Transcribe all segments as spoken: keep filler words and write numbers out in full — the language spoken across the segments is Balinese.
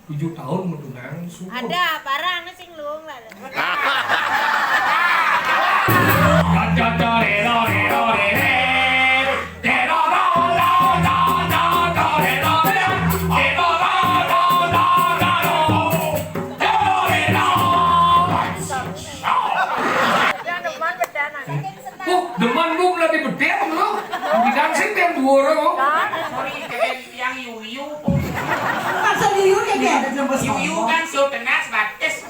Tujuh tahun mau tunang, syukur. Ada, parang sing luung lah. Oh, demen bu, lah di bedeng lo. Di dancing yang dua orang. Sorry, keren yang yuyu. Maksud yuyu ya, Ken? Yuyu kan so tenas batis.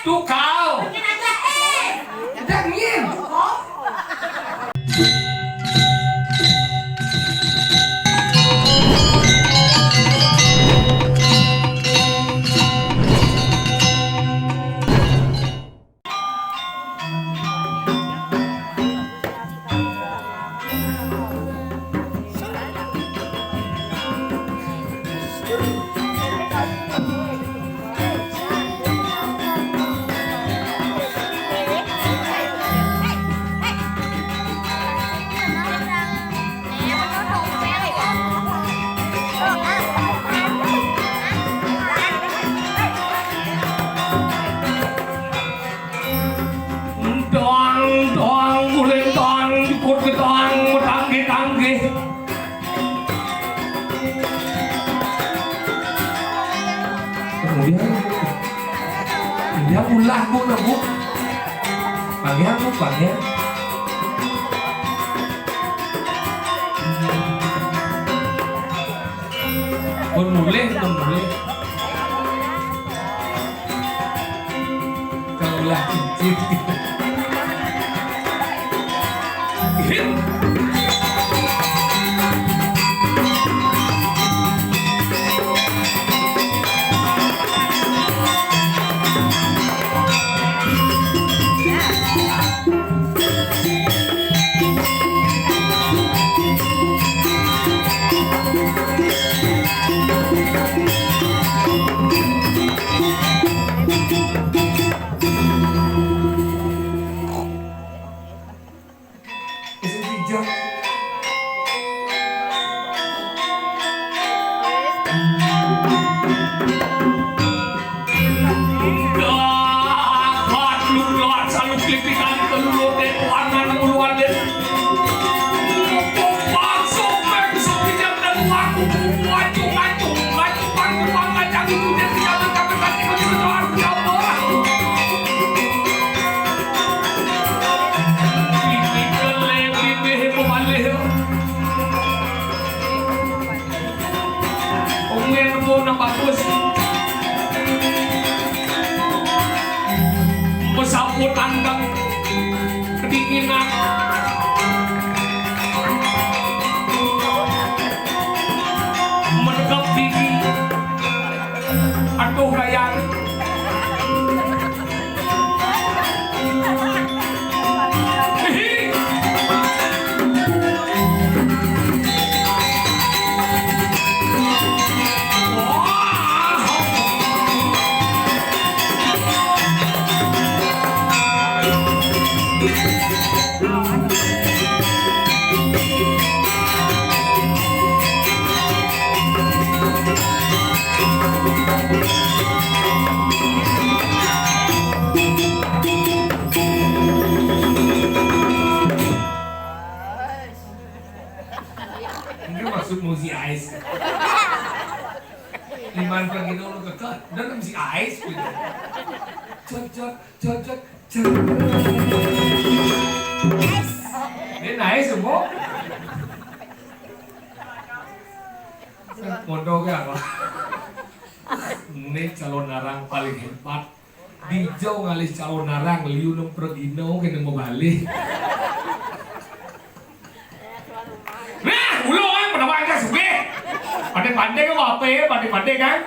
Tuh kau. Dangin. Doang, doang, guling doang, jukut doang, metangge-tangge. Kemudian dia ulah bu, bu. Panggil bu, panggil. Pun mulih, pun mulih. Kaulah cincin. Ungin pun bagus. Pesaput andang kedinginan. Menegap gigi. Aduh, gayang. Ini maksud musi ais. Liman pergi dulu ke ke, dan si ais gitu. Cocok, cocok, cocok. Ini nice semua. Bodoh ke apa? Ini calon narang paling hebat. Dijau ngalih calon narang, liu nang pergina kena mau balik. Nah, ulo kan pada wae kan sugih. Pandai-pandai kan apa ya, pandai-pandai kan?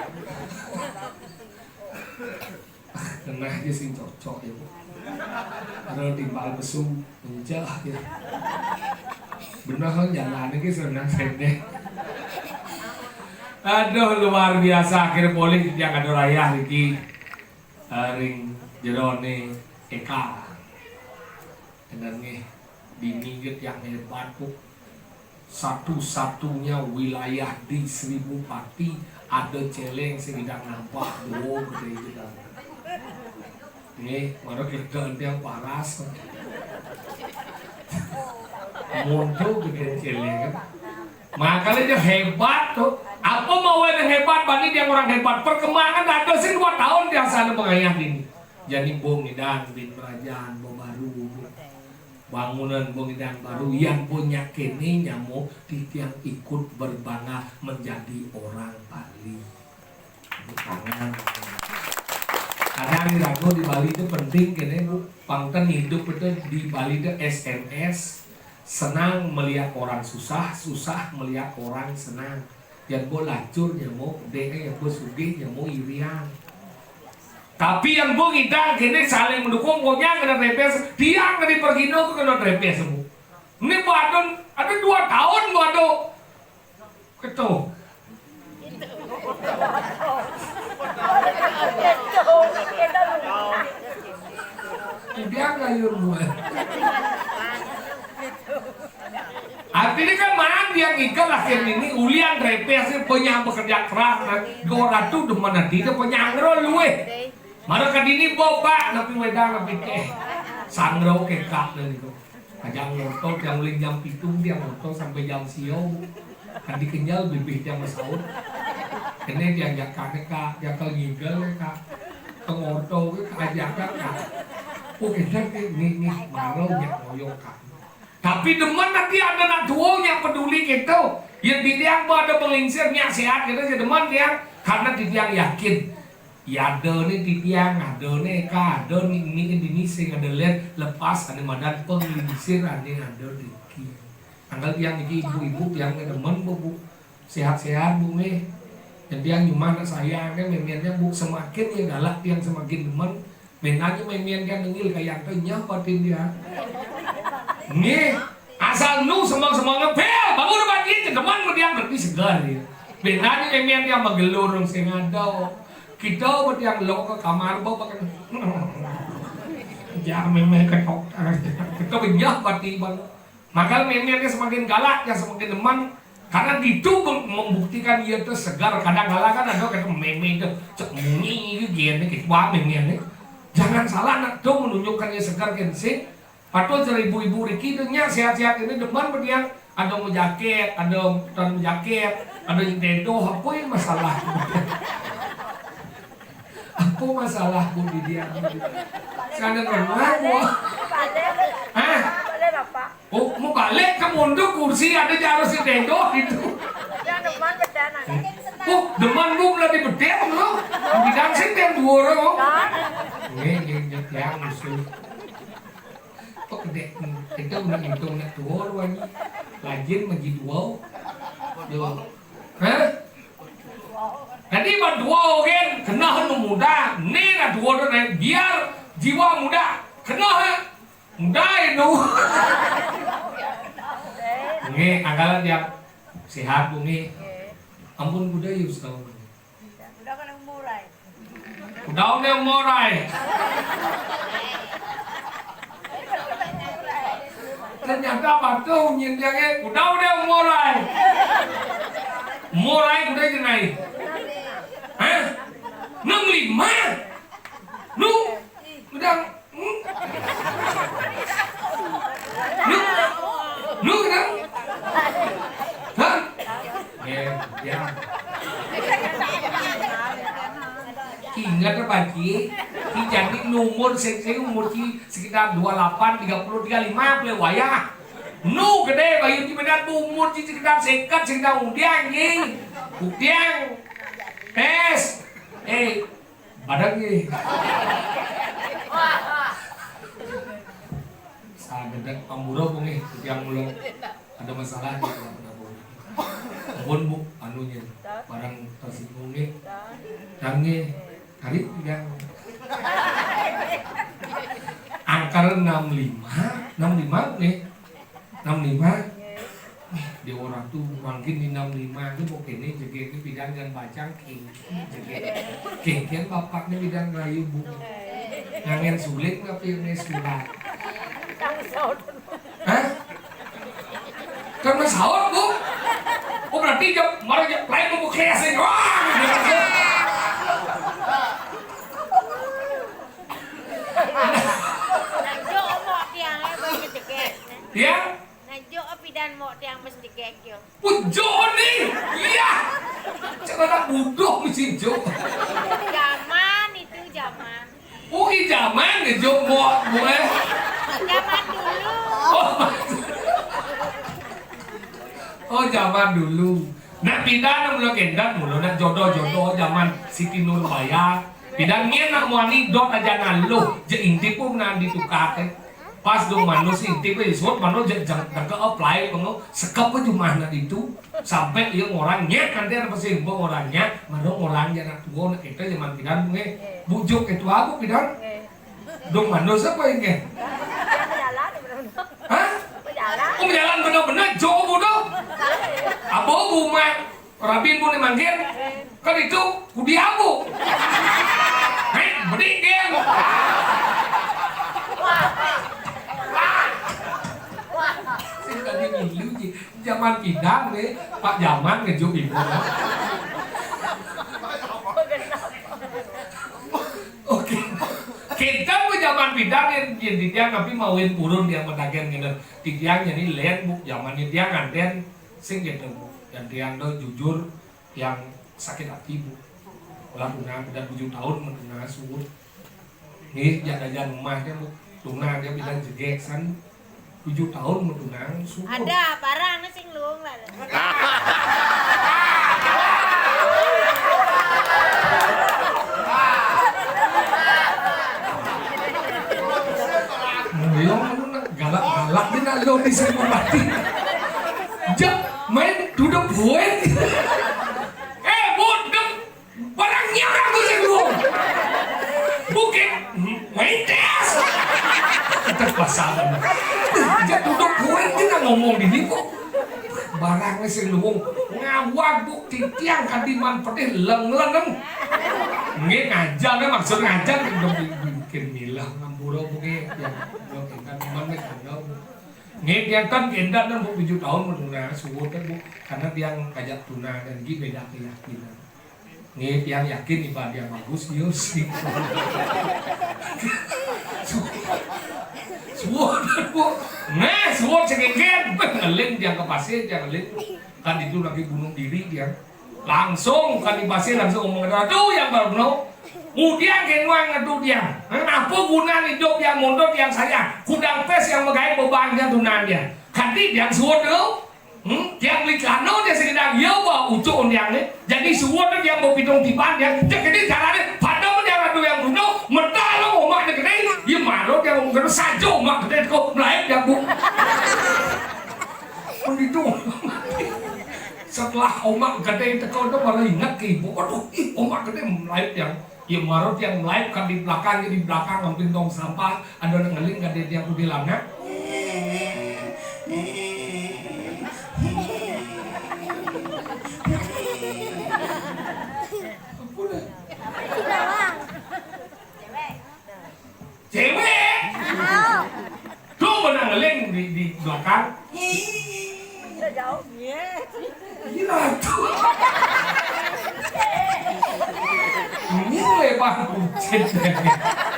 Nah, dia sing cocok ya. Ada timbal mesum, enjah ya. Benar kan jalan ini senang pendek. Aduh, luar biasa, akhirnya polih yang ada raya Riki. Ring jerone Eka. Dengan nggih bini nggih yang hebat, Bu. Satu-satunya wilayah di Seribu Pati ada céléng sing idang nampah duo gedé itu kan. Nih, mara kita yang paras. Monto gedé céléng kan. Makanya dia hebat tuh. Apa mau yang hebat? Bani dia orang hebat. Perkembangan ada sih dua tahun dia sana pengayah ini. Jadi Bung Idan bin Rajan, Bung Baru. Bangunan Bung Idan Baru yang punya kene nyamo titiang ikut berbangga menjadi orang Bali. Tepuk tangan. Kadang diragu di Bali itu penting kene, Bu. Pangten hidup itu di Bali itu S M S. Senang melihat orang susah, susah melihat orang senang. Yang bo lacur nyamo, dek yang bo sugih nyamo irian. Tapi yang bo ngidang kene saling mendukung, pokoknya kena repes, tiang tadi pergi no kena repes semua. Ini badan ada dua tahun badan keto. Dia gayur buat. Artinya kan mana dia ngikel akhir ini ulian repes sih punya bekerja keras nah. Dua ratus demen nanti itu penyangro luwe. Mara kadini boba napi wedang napi teh. Sangro kekak dan itu. Ajang motor yang uling jam pitung dia motor sampai jam sio. Kan dikenyal bibih dia masaut. Kene dia jakane kak, jakal ngigel kak. Tengorto ke kak ajak kak. Oh kita ke nih nih marau nya ngoyong kak. Tapi demen nanti ada nak tua yang peduli gitu. Ya di dia ada penglingsir nya sehat gitu ya demen dia. Karena di dia yakin. Ya ada nih titiang, ada nih eka, ada nih ini ini sing ada lihat lepas ada madan penglingsir ada ada diki. Tanggal tiang niki ibu-ibu tiang demen bu, bu. Sehat-sehat bu nih. Dan tiang nyuma nak sayang kan memiannya bu semakin ya galak tiang semakin demen. Benanya memian kan nengil kayak tuh nyah batin dia. Nih, asal nu semang-semang ngepel, bangun pagi ke depan dia berarti segar ya. Benanya memian dia magelur sing ada. Kita berarti yang lo ke kamar bawa pakai. Jangan memang ketok. Kita benyah batin bang. Maka memian dia semakin galak, dia semakin demen. Karena itu mem- membuktikan ia tuh segar. Kadang kala kan ada kata meme itu cek munyi gitu gini gitu wah meme ini. Jangan salah nak tuh menunjukkan ia segar kan sih. Patut seribu ibu Riki itu nya sehat-sehat ini demen berdiang ada mau jaket, ada tan jaket, ada yang dedo apa yang masalah. Apa masalah bu di dia? Sana ngomong bu. Hah? Oh, mau balik ke mundur kursi ada jarum si dedo gitu. Oh, demen bu lagi bedeng lo. Bidang sih yang dua orang. Ini ini yang musuh. Apa gede? Kita udah ngitung nak dua orang. Lajin magi dua. Dua. Hah? Tadi mah dua kan kena nu muda. Ni nak dua orang biar jiwa muda. Kena ha? Muda itu. Nge, angkalan dia sehat bungi. Ampun kuda yus tahu. Udah kena mulai. Udah udah mulai. Ternyata batu nyin dia ke. Udah udah mulai. Mulai udah jenai. Hah? Enam lima. Nu udah. Hmm? Nu, nu kenapa? Hah? Ya, ya. Ingat apa Ci? Ci jadi umur sing sing umur Ci sekitar dua lapan, tiga puluh, tiga lima, boleh wayah. Nu gede bayu Ci benar umur Ci sekitar seket, sekitar udiang Ci. Udiang. Tes. Eh, Padang nih. Sagedek pambura bungi yang mulo ada masalah gitu. Ampun bu, anunya barang tersinggung nih. Dange hari yang angkar enam lima, enam lima nih. Enam lima. Dewa Ratu mangkin di enam lima itu pokoknya jegege bidang dan bacang kengken jegege. Kengken bapaknya bidang rayu bu. Ngangen suling tapi ini surat. Hah? Karena sahur bu. Pujo ni. Iya. Cara nak bodoh mesti jo. Zaman itu zaman. Oh, i zaman ni jo buat buat. Zaman dulu. Oh. Oh, zaman dulu. Nak pindah nak mula kendat mula nak jodoh-jodoh zaman Siti Nurbaya. Pindah ngen nak muani dot aja naluh je intip pun nan ditukar teh. Pas dong manus intip pun suot manus je jang jang ke apply pengo sekep pun cuma nak itu sampai ia orang nyak nanti ada pasti orang nyak manus orang je nak tua nak kita zaman pindah bunge bujuk itu aku pindah. Dong manus apa ini? Hah? Aku jalan benar-benar jauh bodoh. Apa rumah Rabin pun manggil. Kan itu kudi aku. Hei, beding dia. Sing tadi milu je. Zaman pindah ni, pak zaman ngejuk ibu. Oke. Kita pun zaman pindah yang yang di tiang tapi mawin purun yang mendagang gitu. Di tiang jadi len bu zaman di tiang nganten sing gitu bu. Dan tiang tuh jujur yang sakit hati bu. Ulah tuna udah tujuh tahun mengenal suut. Nih jaga jangan rumahnya bu. Tuna dia bilang jegek san tujuh tahun mengenal suut. Ada barang sing luung lah. Mulong galak-galak dia nak lo di sini mati. Jap main duduk buat. Eh, bodoh. Barang nyarang tu saya dulu. Bukit Maites. Kita pasaran. Dia duduk buat dia nak ngomong di ni kok. Barang ni saya luung. Ngawag bu titiang kadiman pedih leng-leng. Nggih ngajar ni maksud ngajar. Bikin milah ngampura bu nggih. Yang yang kan mana kan. Nggih tiang kan kendat nang bu tujuh tahun menuna suwun kan bu. Karena tiang kajak tuna dan nggih beda keyakinan. Nggih tiang yakin ibadah yang bagus iya sih. Suwun kan bu. Nah suwun segenggen. Ngeling tiang ke pasir tiang ngeling. Kan itu lagi bunuh diri tiang. Langsung kan di pasir langsung ngomong kata aduh yang baru no. Kemudian kenuan ngadu tiang. Apa guna hidup yang mundur yang sayang. Kudang pes yang megai beban yang tunan dia. Kadi tiang suwun tu. Hmm? Tiang beli celana dia sekedar dia bawa ucuk tiang ni. Jadi suwun tu tiang berpitung tiban dia. Jadi cara dia pada dia ngadu yang bunuh. Medal lo omak dia kedai. Dia marah dia ngomong kena saja omak kedai tu. Melayu dia bu. Begitu. Setelah omak gede teko tu baru ingat ke ibu. Waduh, ih omak gede melayu yang ia marut yang melayu kan di belakang di belakang hampir tong sampah ada nak ngeling gede dia aku bilang nak. Apa dah? Cewek. Tuh menang ngeling di di belakang. Ih, jauh ya. Gila tuh. Ini lebar kucing.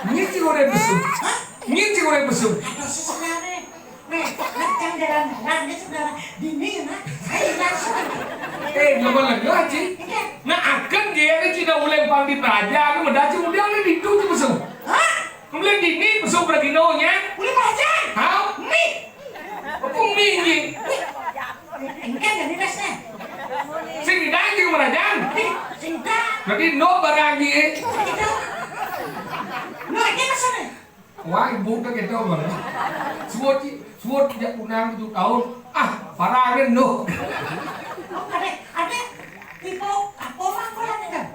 Ini sih udah besuk. Ini sih udah besuk. Ada susah nih. Nih, macam jalan-jalan dia sudah dini ya, Mak. Ayo langsung. Eh, nama lagi aja. Nah, akan dia ni tidak boleh pang di pelajar, ni mendaci udah ni itu tu besuk. Hah? Kemudian dini besok beraginonya. Boleh baca? Hah? Mi. Apa mi ni? Engkau yang ni dasnya. Sing didai juga merajan. Sing tak. Berarti no barang ni. Itu. No, ini maksudnya. Wah, ibu tak kita barang. Suwot, suwot tidak punang tujuh tahun. Ah, barang ni no. Oh, ada, ada. Ibu, apa mah kau nak dengar?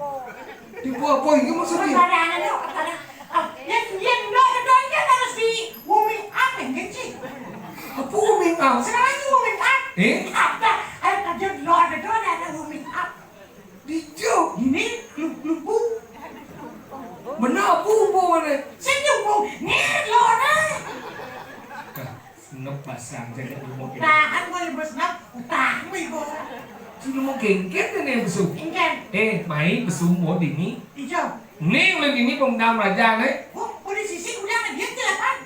Tipu apa ini maksudnya? Sembarangan lo, kata ah, yang yang dah ada kan harus di warming up yang kecil. Apa warming up? Sekarang itu warming up. Eh? Apa? Ada kerja lo ada tu ada ada warming up. Dijauh. Ini lu lupa. Benar apa apa mana? Senyum bu, ni lo ada. Senep pasang jaga ilmu kita. Tahan gue ibu senep, utang gue ibu. Sudah mau gengket ni besu. Engken. Eh, mai besu mau dini. Ijo. Ni udah dini pemendam raja ni. Oh, udah sisi udah ada dia silakan.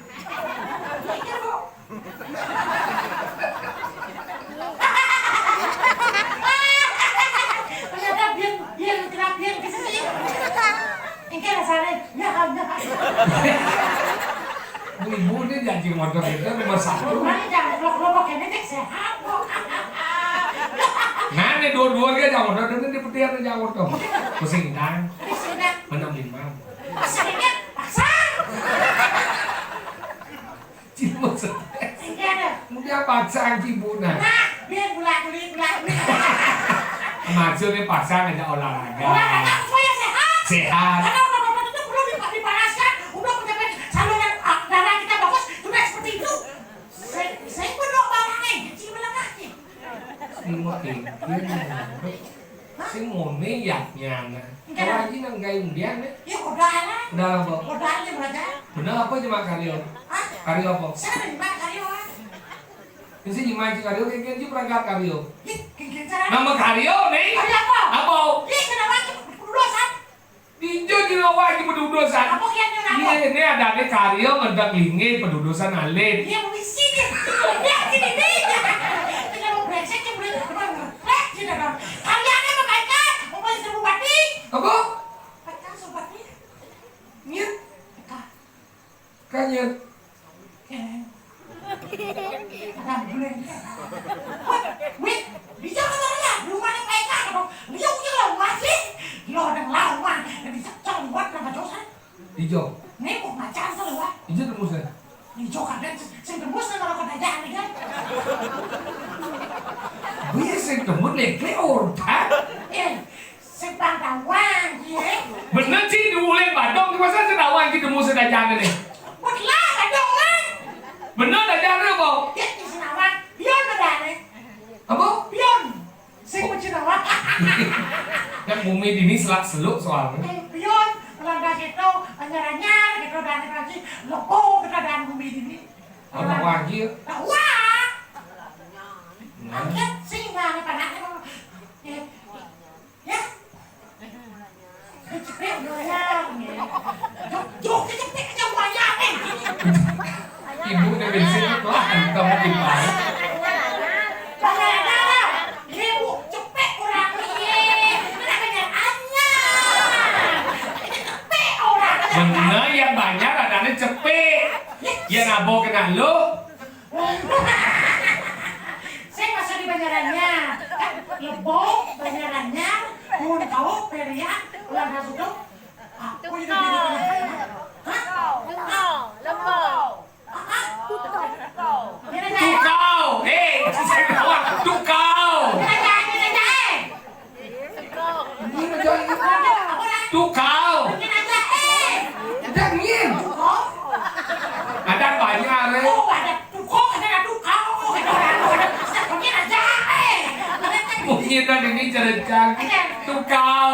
Ijo bu. Modal itu nomor satu. Mana jangan vlog-vlog pakai ini, cek sehat kok. Nah, ini dua-dua aja jangan modal, ini di peti ada jangan modal. Pusing, Dang. Pusing, Dang. Mana lima? Pusing, Dang. Paksa. Cil maksudnya. Iya, dah. Mau dia paksa, Cil, Bu, nah. Nah, biar gula-guli, gula-guli. Maksudnya paksa ngajak olahraga. Olahraga supaya sehat. Sehat. Karena otot-otot itu perlu dipa-, dipanaskan untuk mencapai saluran, ah, darah kita bagus, juga seperti itu. Saya, saya pun mau barang, eh, jadi menengah, nih. Sing mau kengkeng, sing mau meyaknya, nah. Enggak. Kalau aja nang gayung dia, nih. Ya, udah lah. Udah lah, Bang. Udah aja, Raja. Bener apa aja, Mak, karyo? Hah? Karyo apa? Saya ada di mana karyo, ah? Ini sih gimana sih karyo, kengkeng sih perangkat karyo. Ih, kengkeng cara. Nama karyo, nih? Karyo apa? Apa? Ih, kenapa? Udah, San. Dijo di rawa iki pedudusan. Apa kian nyuruh aku? Iya, ini ada nih karyo ngedek linge pedudusan alit. Iya, mesti dia. Dia sini nih. Kita mau brengsek, dia boleh terbang. Brengsek, dia dong. Kalian yang membaikan, mau jadi bupati. Apa? Baca bupati. Nyet. Kak. Kanyet. Ada bulan. Wih, wih, bisa kata dia, rumahnya mereka, apa? Dia punya lawan sih. Lo ada lawan, yang bisa cari buat nama Josan. Ijo. Nih, kok macam tuh, Wak? Ijo tembus ya? Ijo kadang sing tembus kan kalau kena jalan, kan? Gue sing tembus nih, Cleo, kan? Eh, Sing pantauan, ye. Bener sih, diulih badong, masa Senawan gitu mau sedajane nih? Belah, badong, kan? Bener dajane apa? Ya, di Senawan. Pion bedane. Apa? Pion. Sing mau Senawan. Kan bumi dini selak seluk soalnya. Eh, pion, melanda gitu, penyeranya gitu, dan lagi lepo kita dan bumi dini. Orang lagi ya? Wah. Nah. Angkat sing mana panaknya. Ya. Ya. Cepet doyan, ya. Jok, jok, cepet aja wayang, eh. Ibu udah bensin tuh, ah, kamu timpal. Banyak darah. Ibu, cepet orang, iya. Mana banyak anak. Cepet orang. Bener, yang banyak adanya cepet. Yes. Yang abo kena lu. Saya masuk di Banjaranya. Lebong, Banjaranya, Pohon Kau, Periak, Ulang Sudo. Aku itu di Banjaranya. Hah? Lebong. Lebong. Ah, ah. Tukau. Eh, saya ketawa. Tukau. Tukau. Ini aja, ini. Tukau. Ini aja, eh. Jangan. Ada banyak, eh. Oh, ada tukau, ada tukau, ada orang, ada. Mungkin aja, eh. Mungkin tadi ini cerecan. Tukau.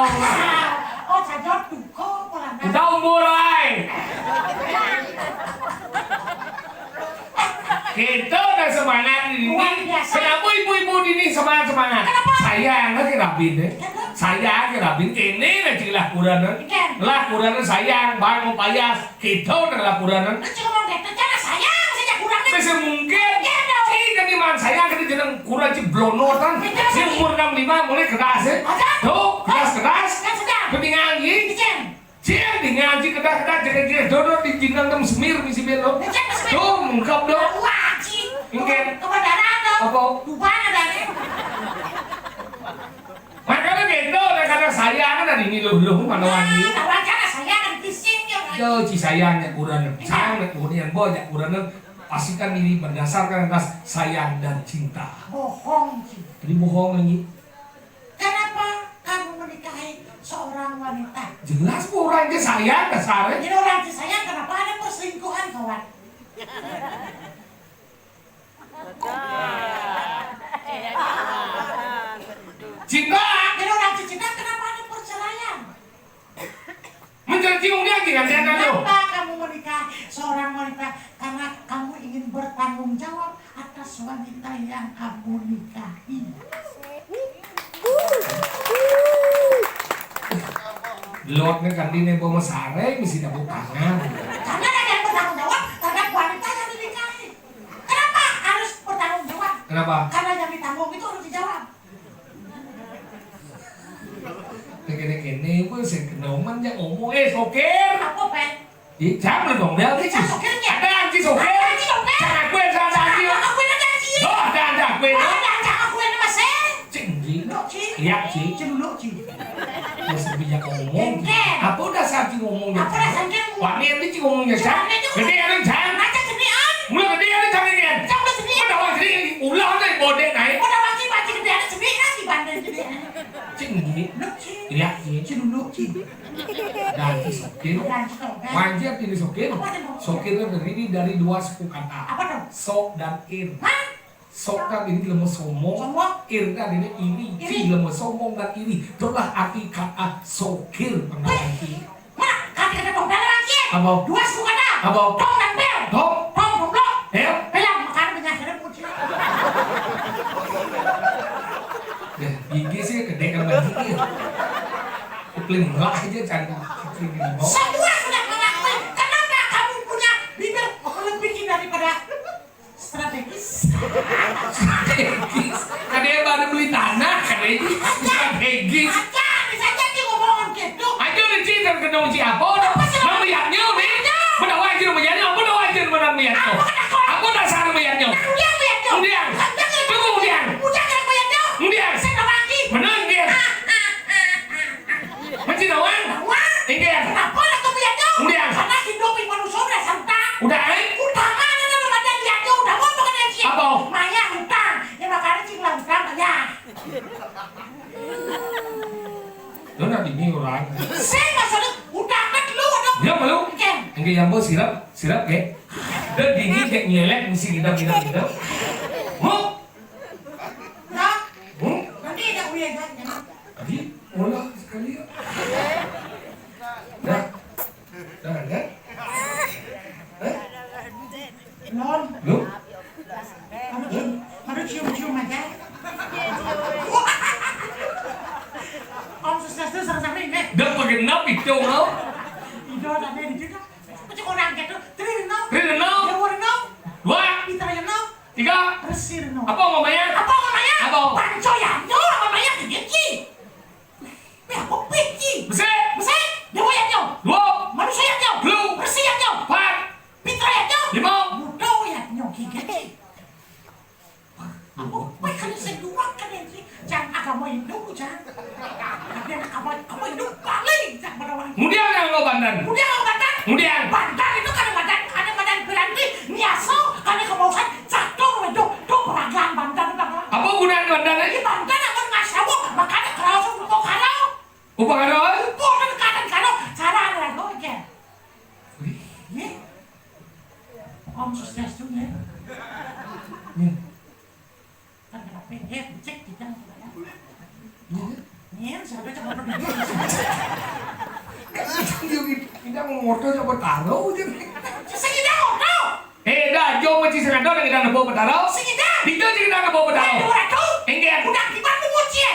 Oh, saja tukau, orang. Udah umur, ay. Kita udah semangat ini. Luar biasa. Kenapa ibu-ibu ini semangat-semangat? Kenapa? Sayang lagi rabin deh. Kenapa? Sayang lagi rabin. Ini lah cilah kuranan. Ikan. Lah kuranan sayang, bang mau payas. Kita udah lah kuranan. Lu cuma mau deket, jangan sayang, saya kurang nih. Bisa mungkin. Iya dong. Ini kan iman sayang, kita jeneng kurang ciblonotan. Iya, si umur enam lima mulai keras ya. Ada. Tuh, keras-keras. Kan sudah. Mendingan, iya. Ikan. Cing, di ngaji kedah-kedah, jaga-jaga, dodo di jinang tem semir, misi belo. Tuh, mengkap, dong. Wajib. Oke. Kepada rata. Apa? Bukan ada nih. Makanya gitu, kadang-kadang sayang ada di ngiluh-luh, mana wangi. Nah, wajar sayang, ada bising, ya, kan? Yo, ci sayang, ya, kurang. Sayang, ya, kurang, boy, ya, kurang. Pastikan diri berdasarkan atas sayang dan cinta. Bohong, Ci. Jadi bohong, ini. Kenapa kamu menikahi seorang wanita? Jelas, Bu, orang aja sayang, dasarnya. Jadi orang aja sayang, kenapa ada perselingkuhan, kawan? Cinta. Jadi orang aja cinta, kenapa ada perceraian? Mencerci wong dia gini, kan, dia kan, lo. Kenapa kamu menikah seorang wanita? Karena kamu ingin bertanggung jawab atas wanita yang kamu nikahi. Lot nih kan, dia bawa mesare, mesti tepuk tangan. Karena ada yang bertanggung jawab terhadap wanita yang dinikahi. Kenapa harus bertanggung jawab? Kenapa? Karena yang ditanggung itu harus dijawab. Kene-kene, gue sing kena oman, ya, ngomong, eh, sokir. Apa, Pak? Ih, jangan dong, Bel. Ih, jangan sokirnya. Ada anjing sokir. Ada anjing sokir. Yak, Ci. Ci dulu, Ci. Wis, biar ngomong. Cengkeh. Apa dasar Ci ngomong? Apa dasar Ci ngomong? Wani itu Ci ngomong ya, Cang. Cang, itu gedé anu, Cang. Macam gedé, ah. Mula gedé anu, Cang, ini. Cang, udah sini. Udah, wah, sini. Ulah, udah, bodek, naik. Udah, wah, Ci, wah, Ci gedé anu, sini, ah, Ci bandel gedé anu. Ci, ini. Lu, Ci. Yak, Ci. Ci dulu, Ci. Ganti sokir. Ganti sokir. Wajib ini sokir. Apa tuh? Sokir itu terdiri dari dua suku kata. Apa tuh? Sok dan ir. Hah? Sok kan ini lemes sombong. Sombong. Ir kan ini iri. Iri. Ci lemes sombong dan iri. Itulah arti kata sokir, pengawal. Wih. Mana? Kata-kata dong, dalam lagi. Apa? Dua suku kata. Apa? Dong dan bel. Dong. Dong, dong, dong. Bel. Bel, makan banyak, ada kunci. Ya, gigi sih gedé kan bajingan. Kupling lah aja canda. Kupling di bawah. Semua sudah mengakui. Kenapa kamu punya bibir lebih daripada strategis? Strategis. Kadé baru beli tanah, kadé strategis. Aja, bisa jadi ngomong gitu. Aja udah cinta ke dong siapa? Apa sih? Nang melihatnya, nih. Aja. Benar aja nang melihatnya, apa dah aja nang melihatnya? Apa kata kau? Apa dasar melihatnya? Nang dia melihatnya. Kemudian. Tunggu, kemudian. Udah nang melihatnya. Kemudian. Saya lagi. Benar, kemudian. Ah, ah, ah, ah, ah. Masih doang? Doang. Iya. Kenapa nak kemudian tu? Kemudian. Karena hidup di manusia udah santai. Udah, eh? Utang mana nak ada lihat tu? Udah mau bukan yang siap. Apa? Maya utang. Ya, makanya cing lah utang, ya. Lu nak dini orang. Saya nggak salah utang kan lu, aduh. Ya, malu. Oke. Enggak yang bos sirap, sirap, ke? Dia dini kayak nyelek, mesti ngidam, ngidam, ngidam. Mau? Nah, hmm? Nanti ada uya kan? Tadi, olah sekali ya. Dah. Dah, kan? Hah? Non. Lu? Baru cium, baru cium-cium aja. Om Swastiastu, sama-sama ini. Dah pakai nap itu, mau? Itu ada di situ. Macam orang gitu. Tri Reno. Tri Reno. Dewa Reno. Dua. Pitra Reno. Tiga. Resi Reno. Apa namanya? Apa namanya? Apa? Panco Yanto namanya, gigi. Apa piki? Besi. Besi. Dewa Yanto. Dua. Manusia Yanto. Telu. Resi Yanto. Empat. Pitra Yanto. Lima. Budo Yanto, gigi. Apa? Wih, kan saya dua kan yang sih. Jangan agama Hindu, jangan. Tapi agama, agama Hindu paling jangan pada orang. Kemudian yang lo bandan. Kemudian yang bandan. Kemudian. Bandan itu kan bandan, ada bandan berarti niaso, karena kebausan jatuh, itu, itu peragaan bandan itu apa? Apa gunanya bandan, eh? Di bandan akan ngasawo, makanya kerasa lupa karo. Lupa karo, eh? Lupa kan kadang karo, cara ada lagu aja. Wih. Iya. Om Swastiastu, ya. Iya. Kan kenapa ya? Cek kita. Iya. Iya, siapa coba pergi? Dia tidak mau ngordo coba taruh aja. Saya tidak ngordo. Eh, dah, jom mesti sengaja dengan kita nebuk petaro. Sing ida. Kita je kita nebuk petaro. Dah, dua ratus. Enggak. Udah, di mana pungut, ya?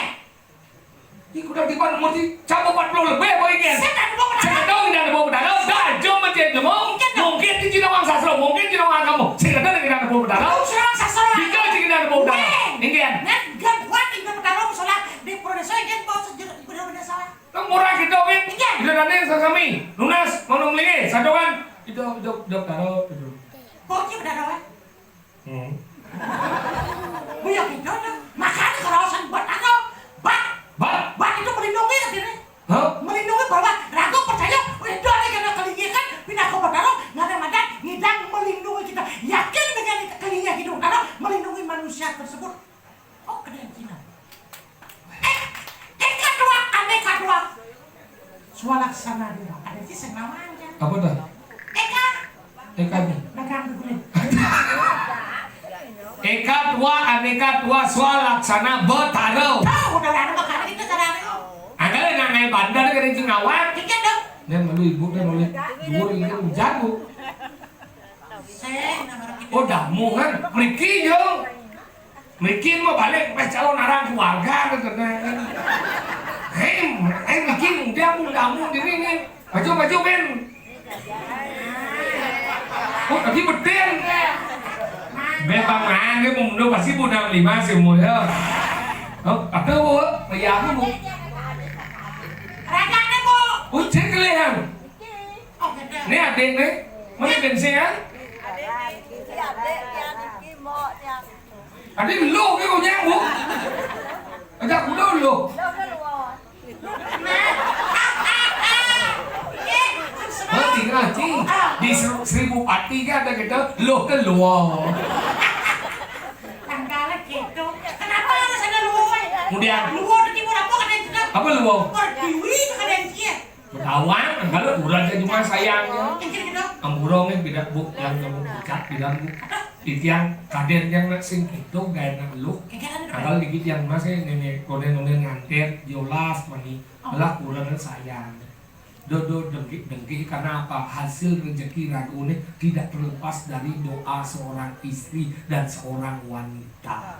Ih, udah di mana pungut, sih? Campur empat puluh lebih, apa ini? Saya tak nebuk petaro. Saya tahu tidak nebuk petaro. Dah, jom mesti nebuk. Enggak, dah. Mungkin di Cina orang sasro, mungkin Cina orang kamu. Saya tahu tidak nebuk petaro. Kamu sudah sasro. Kita je kita nebuk petaro. Weh. Enggak. Ngan, gan buat kita petaro, misalnya di Prodeso, enggak, bawa sejeruk, benar-benar salah. Kan murah gitu, Win. Iya. Kita nanti sasami. Nunas, mau nunggu lagi. Satu kan? Itu, itu, itu, taruh, itu. Bocil udah rawat. Hmm. Buyok itu tuh. Makanya kalau saya buat taruh, bat. Bat? Bat itu melindungi katanya. Hah? Melindungi bahwa ragu percaya, itu ada kena kelingnya kan, pindah ke Bataro, nggak ada madan, ngidang melindungi kita. Yakin dengan kelingnya hidup Bataro, melindungi manusia tersebut. Oh, kena yang Cina. Eh, eka dua, aneka dua. Swalaksana dua. Ada sih senawanya. Apa dah? Eka. Eka ni. Dagang dulu. Eka dua, aneka dua, swalaksana, betara. Tahu, udah lama makan itu, cara itu. Ada yang ngai bandar ke Raja Ngawat. Tiga dong. Dia malu ibu, dia malu. Dua ini kan jago. Sing, nomor tiga. Oh, damu kan. Mriki, yo. Mriki mau balik, wis calon arang keluarga, kan, kan. Hei, hei, mriki, dia pun damu diri nih. Maju, maju, Ben. Oh, tadi beden. Memang aneh, pembunuh pasti punya lima sih, umur, ya. Oh, ada, Bu. Bayar, Bu. Raja ada, Bu. Oh, cek kelihatan. Ini adik nih, mana bensin ya? Adik lu ke kau nyambung? Aja kudu lu. Lo ke luar. Lo tinggal, Cing. Di Ser-, Seribu Pati kan ada gitu, lu ke luar. Tanggalnya gitu. Kenapa harus ada luar? Kemudian. Luar di timur apa, kadén cék? Apa luar? Pertiwi, kadén cék. Bawang, kalau kurang aja cuma sayangnya. Yang kira gitu. Ampura nih, beda, Bu, yang kamu buka, bilang, Bu. Titiang kadén yang nak sing gitu, gak enak lu. Yang kira gitu. Kalau dikit yang masih nenek, konen-konen nganter, jolas, mani. Malah kurang sayang. Dodo dengki-dengki karena apa? Hasil rezeki ragu ini tidak terlepas dari doa seorang istri dan seorang wanita.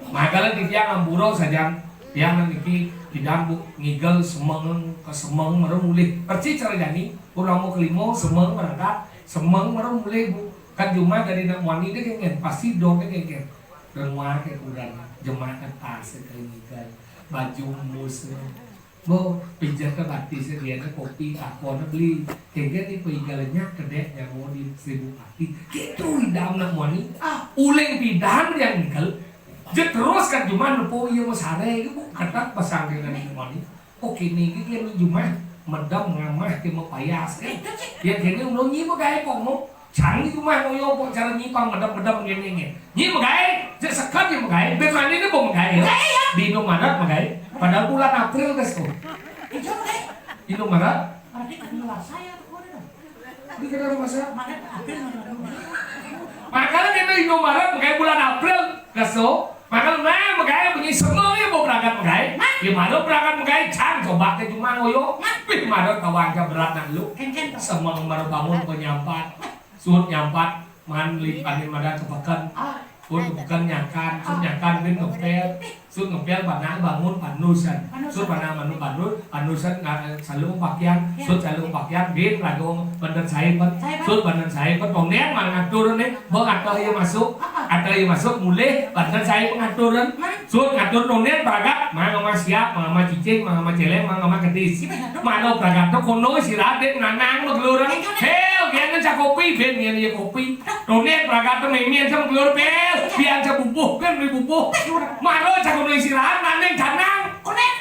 Makanya di tiang ampura saja, tiang niki tidak, Bu, ngigel semeng ke semeng merem mulih. Persis cara jani, purnama kelima semeng berangkat, semeng merem mulih, Bu. Kan cuma dari nak wani dia kengken, pasti dong dia kengken. Renguah ke kurang, jemaah tas ke ngigel, baju mus. Bo, pijat ke batis dia, dia kopi, aku na beli. Kengken ni peigelnya kedek yang mau di Seribu Pati. Gitu idam nak wani. Ah, uling pidan yang ngigel. Je terus kan cuma nepo iya mesare itu, Bu. Kata pasang dengan wani. Oke, nih, ini kan cuma medem ngamah ke mau payas, kan? Itu sih. Ya, kene udah nyi megai pok mau. Cang cuma ngoyo pok cara nyi pang medem-medem ngene, ngene. Nyi megai, je sekat nyi megai, ben mandi ni pok megai. Megai, ya. Di Indomaret megai. Padahal bulan April, guys, tuh. Itu megai. Indomaret. Berarti kan luar saya tuh, udah dong. Di kedai rumah saya. Maret, April, Mei, Juni. Makanya kita Indomaret, makanya bulan April, keso. Makanya nah, makanya bunyi semua ya mau berangkat, makanya. Hah? Ya, malu berangkat, makanya. Cang, coba ke cuma ngoyo. Hah? Wih, malu tawang ke berat nak lu. Kengken tuh. Semua kemarin bangun penyampat. Suut nyampat, man li panin madan ke peken. Ah. Pun bukan nyangkan, sun nyangkan bin ngepel. Sun ngepel, bana bangun panusan. Panusan. Sun bana manu bangun panusan, nga-, salu pakaian. Ya. Sun salu pakaian, bin lagu benden saipet. Saipet. Sun benden saipet, tondén mana ngatur nih, bang atau iya masuk, apa? Atau iya masuk, mulih, benden saipet ngaturan. Hah? Sun ngatur tondén, beragat, mang ama siap, mang ama cicing, mang ama celeng, mang ama kedis. Iya, benar. Mana beragat tuh kono istirahat, dek nanang, begelur. Iya, benar. Hel, dia ngencak kopi, bin, dia, dia kopi. Tondén beragat mémén sama gelur, Pél. Biar saya bubuh, kan beli bubuh. Maro cak kuno istirahat, naning janang.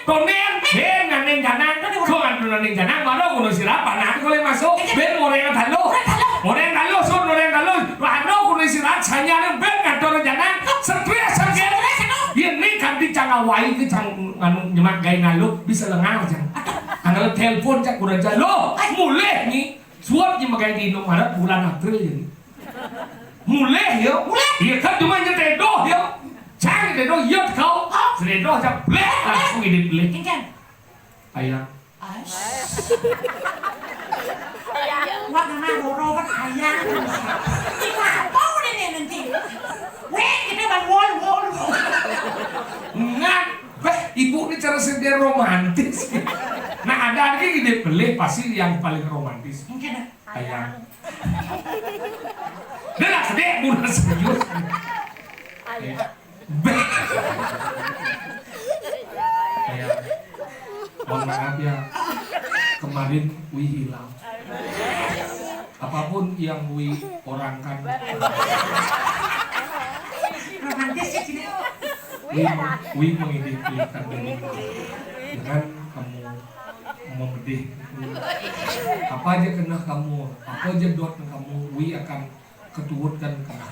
Tondén, ben naning janang. Soal naning janang, maro kuno istirahat, panah kalau masuk. Ben orang dalu. Orang dalu, sun orang dalu. Maro kuno istirahat, sanya ben ngatur janang. Stres, stres. Ini ganti cang awai ke cang anu nyemak gaya nalu, bisa lengar cang. Anggal telepon cak kurang jalu. Mulih nih. Suap je makai di Indomaret bulan April ini. Mulih ya. Mulih. Iya kan cuma nyetedoh ya. Cang nyetedoh, iya kau. Setedoh aja blek, langsung ini blek. Kencang. Ayang. Wah, nama roro kan ayang. Ini apa udah nih nanti? Weh, kita bang wol, wol. Ngat. Beh, ibu ini cara sedih romantis. Nah, ada lagi ide pelih, pasti yang paling romantis. Mungkin. Ayang. Dia nak sedih, bukan serius. Ayang. Beh. Ayang. Mohon maaf ya. Kemarin Wi hilang. Apapun yang Wi orangkan. Romantis ya, Cina. Wi, Wi mengidentikan diri dengan kamu memedih. Apa aja kena kamu, apa aja dot kamu, Wi akan ketuutkan kena.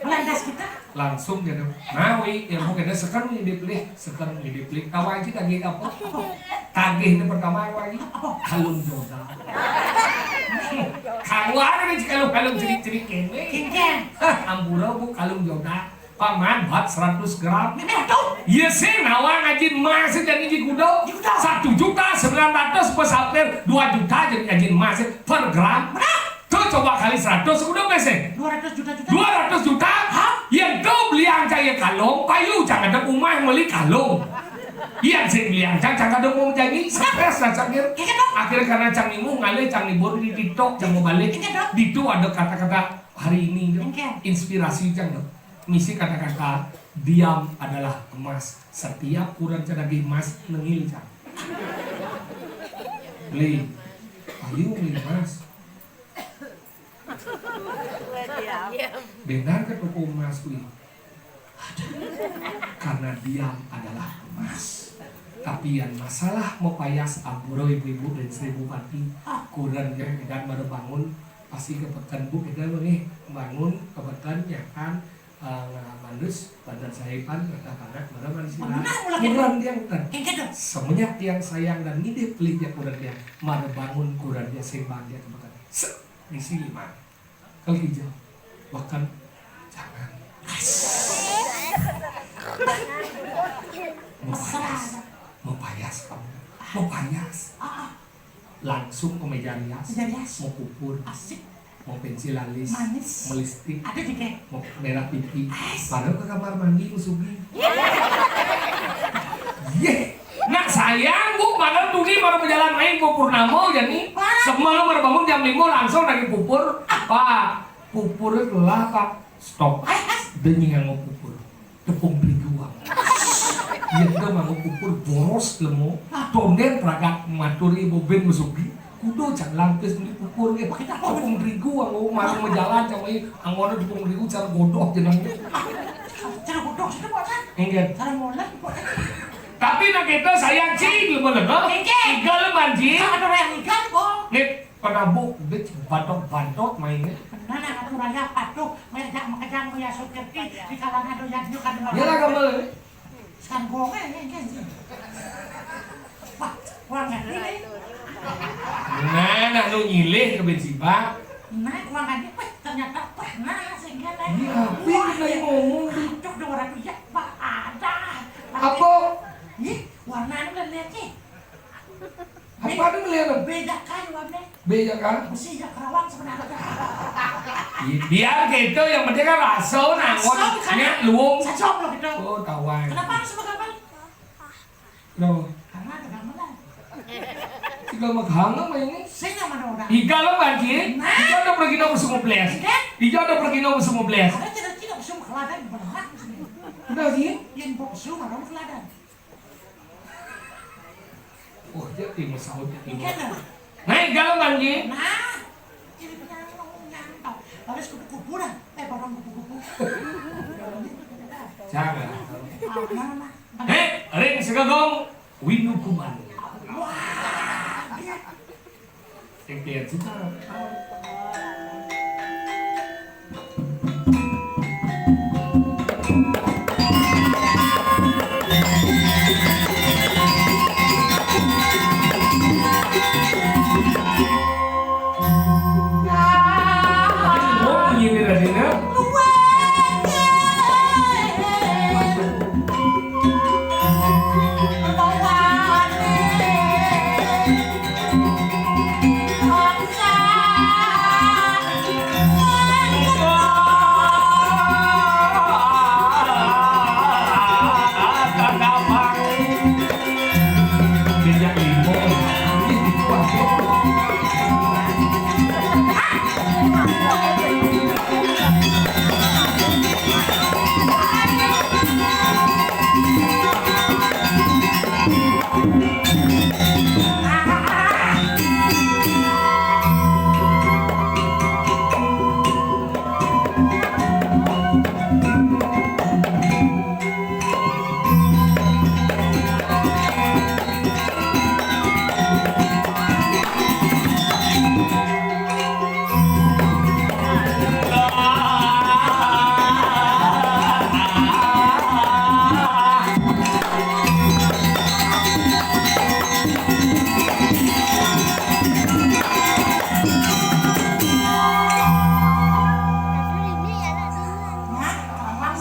Lantas kita? Langsung gitu. Nah, Wi, ya mungkin ada sekarang Wi dipilih, sekarang Wi dipilih. Tahu aja lagi apa? Tagih ini pertama apa lagi? Apa? Kalung jodoh. Kawan ini kalau kalung cerik-cerik ini. Hah, ampura, Bu, kalung jodoh. Paman bat seratus gram. Ini tuh. Iya sih, nawang ajin emas jadi di kudo. Di kudo. Satu juta sembilan ratus plus hampir dua juta jadi ajin emas per gram. Benar. Tuh coba kali seratus, udah nggak sih? Dua ratus juta, juta. Dua ratus juta? Hah? Yang tuh beli angca ya kalung, payu jangan ada rumah beli kalung. Iya sih beli angca, jangan ada mau jadi stres lah cangkir. Iya dong. Akhirnya karena cang imu ngalih cang libur di TikTok, cang mau balik. Iya dong. Di itu ada kata-kata hari ini tuh. Oke. Inspirasi cang tuh. Misi kata-kata diam adalah emas. Setiap kurang cang lagi emas nengil cang. Beli, ayo beli emas. Benar ke toko emas kui? Karena diam adalah emas. Tapi yang masalah mapayas, ampura ibu-ibu dan Sri Bupati, kurenan yang edan mara bangun, pasti ka peken bu kita mangih bangun ka peken nyakan, eh, ngandus banten saipan, kata panak mara mansilan. Benar, mula gitu. Kurenan tiang ten. Kayak gitu. Semenjak tiang sayang dan ngidih pelih ja kurenan tiang, mara bangun kurenan tiang sing bang ja ka peken. Set, ngisi lima. Kalau hijau, bahkan jangan. Mapayas, mapayas kamu, mapayas. Langsung ke meja rias, meja rias. Mau pupur, asik, mau pensil alis, manis, mau lipstik, ada juga, mau merah pipi. Baru ke kamar mandi, mau sugi. Yeh. Nak sayang, Bu, malam tuni baru berjalan main ke Purnama, jadi semalam baru bangun jam lima langsung lagi pupur. Pak, pupur itu lah, Pak. Stop. Dia nyingang mau pupur. Tepung terigu, Bang. Iya, kita mau pupur boros lemu. Tonden pragat maturi bobin mesugi. Kudu cak lampis beli pupur ke. Tepung terigu, Bang. Mau marang berjalan sama ini. Angona tepung terigu cara godoh jenengnya. Cara godoh, sudah, Pak, kan? Enggak. Cara molen, Pak. Tapi nak kita sayang cing lemes, lemes. Enggak. Tiga leman, cing. Ada orang yang ikan, Bang. Nih, pernah bu, dik bantot-bantot mainnya. Pernah nak aku raya patuh, ngajak makejang ya supir ki, di kalangan doyan juga. Dia lah gambar. Sekarang gua kan, kan, kan. Wah, kurang ngerti nih. Nah, nak lu nyilih ke bensin, Pak. Nah, kurang ngerti, wah, ternyata pernah sehingga naik. Iya, wah, ini lagi ngomong tuh. Cok dua ratus ya, Pak, ada. Apa? Ih, warnanya udah lihat sih. Apa ada melihat? Beda kan warnanya. Beda kan? Besi ya kerawang sebenarnya. Biar gitu, yang penting kan rasa, nah, rasa, kan? Nya luwung. Sajam loh gitu. Oh, tawang. Kenapa harus bergamal? Kenapa? Karena ada gamelan. Tiga mah hanga mah ini. Saya mana orang? Iga lo bagi. Nah. Iga ada pergi nomor sembilan belas. Enggak. Iga ada pergi nomor sembilan belas. Ada tidak, tidak semua keladan berat. Udah sih. Yang bawa semua orang keladan. Oh, jadi masalah itu. Enggak ada. Naik galau bagi. Nah. Ini punya ngomong nyantau. Habis kupu-kupu dah. Eh, barang kupu-kupu. Jangan. Ah, mana, mana? Eh, ring segagong, winu kuman. Wah, iya. Yang kelihatan suka.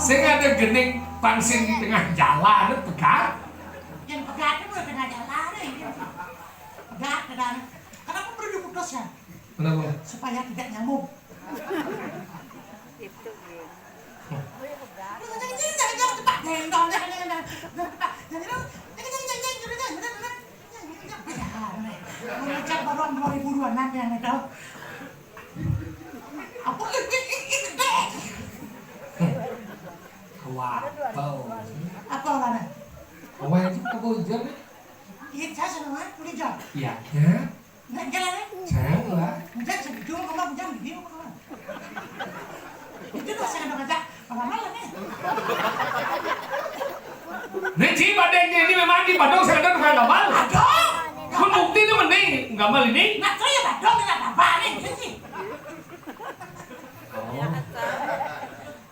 Sing ada gening pangsin di tengah jalan, pegat. Yang pegat itu tengah jalan, eh. Pegat, pegat. Kenapa perlu diputus ya? Kenapa? Supaya tidak nyambung. Itu, Bim. Mengucap barang dua ribu dua puluh enam yang ada. Apa? Wah, bau. Apa orangnya? Wah, itu kebau hijau, nih. Iya, saya sama, kulit hijau. Iya, ya. Nggak jalan, ya? Jangan lah. Nggak, sebelum kamu jangan begini, kamu. Itu tuh saya udah ngajak. Pengamalan nih. Nih, Ci, badé ini memang di Badung saya ada tukang gamal. Aduh. Mun bukti itu mending gamal ini. Nah, itu ya Badung, ini gamal nih, gitu sih. Oh.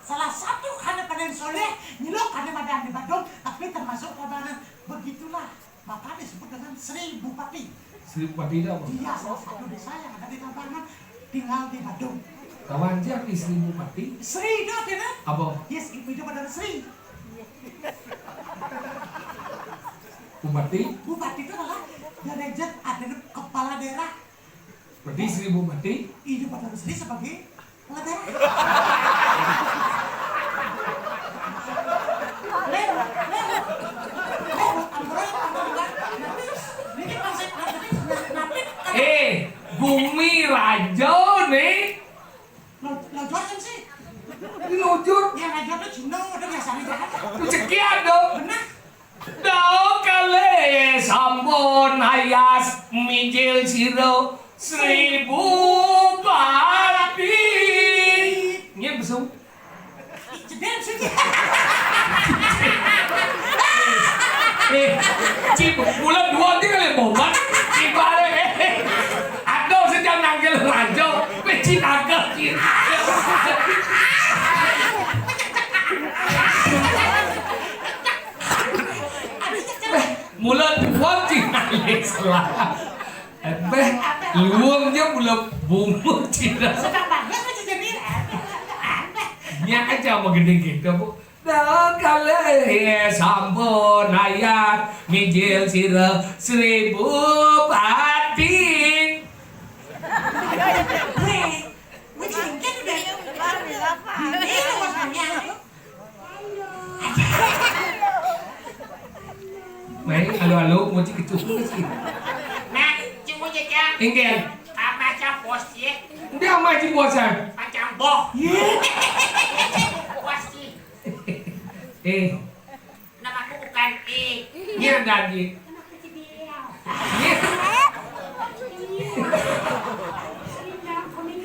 Salah satu karena paling soleh, nyelok karena madan di Badung, tapi termasuk kabanan. Begitulah. Maka disebut dengan Sri Bupati. Sri Bupati itu apa? Dia salah satu desa yang ada di Tabanan, tinggal di Badung. Kawan aja di Sri Bupati. Sri itu artinya? Apa? Yes, itu itu pada Sri. Bupati? Bupati itu adalah derajat, ada kepala daerah. Berarti Sri Bupati? Itu pada Sri sebagai Eh, gumi raja nih. Lojor kan sih. Ini lojor. Ya, lojor tuh Cina, udah biasa aja. Rezeki ada. Benar. Dao kalih sampun ayas mijil sira Sri Bupati. Nggih, besung. Cedek sih. Eh, Ci, bulan dua nanti kali bobat. Ci bareng, eh. Aduh, sejam nanggil raja. Peci kagak, Ci. Mula tuwon tingali selah. Beh, luwung ya mula bungut cina. Sedang banget aja jadi. Nya aja mau gede gitu, Bu. Dah kalih sampun ayat mijil sira Sri Bupati. Weh, weh, jengket udah. Ini rumah kami. Mai, halo, halo, mau cik itu sih. Nah, cuma aja. Inggih. Apa aja bos ya? Dia mai cik bosan. Macam boh. Iya. Bos sih. Eh. Nama aku bukan I. Iya, Dadi. Nama aku Cibiau. Iya.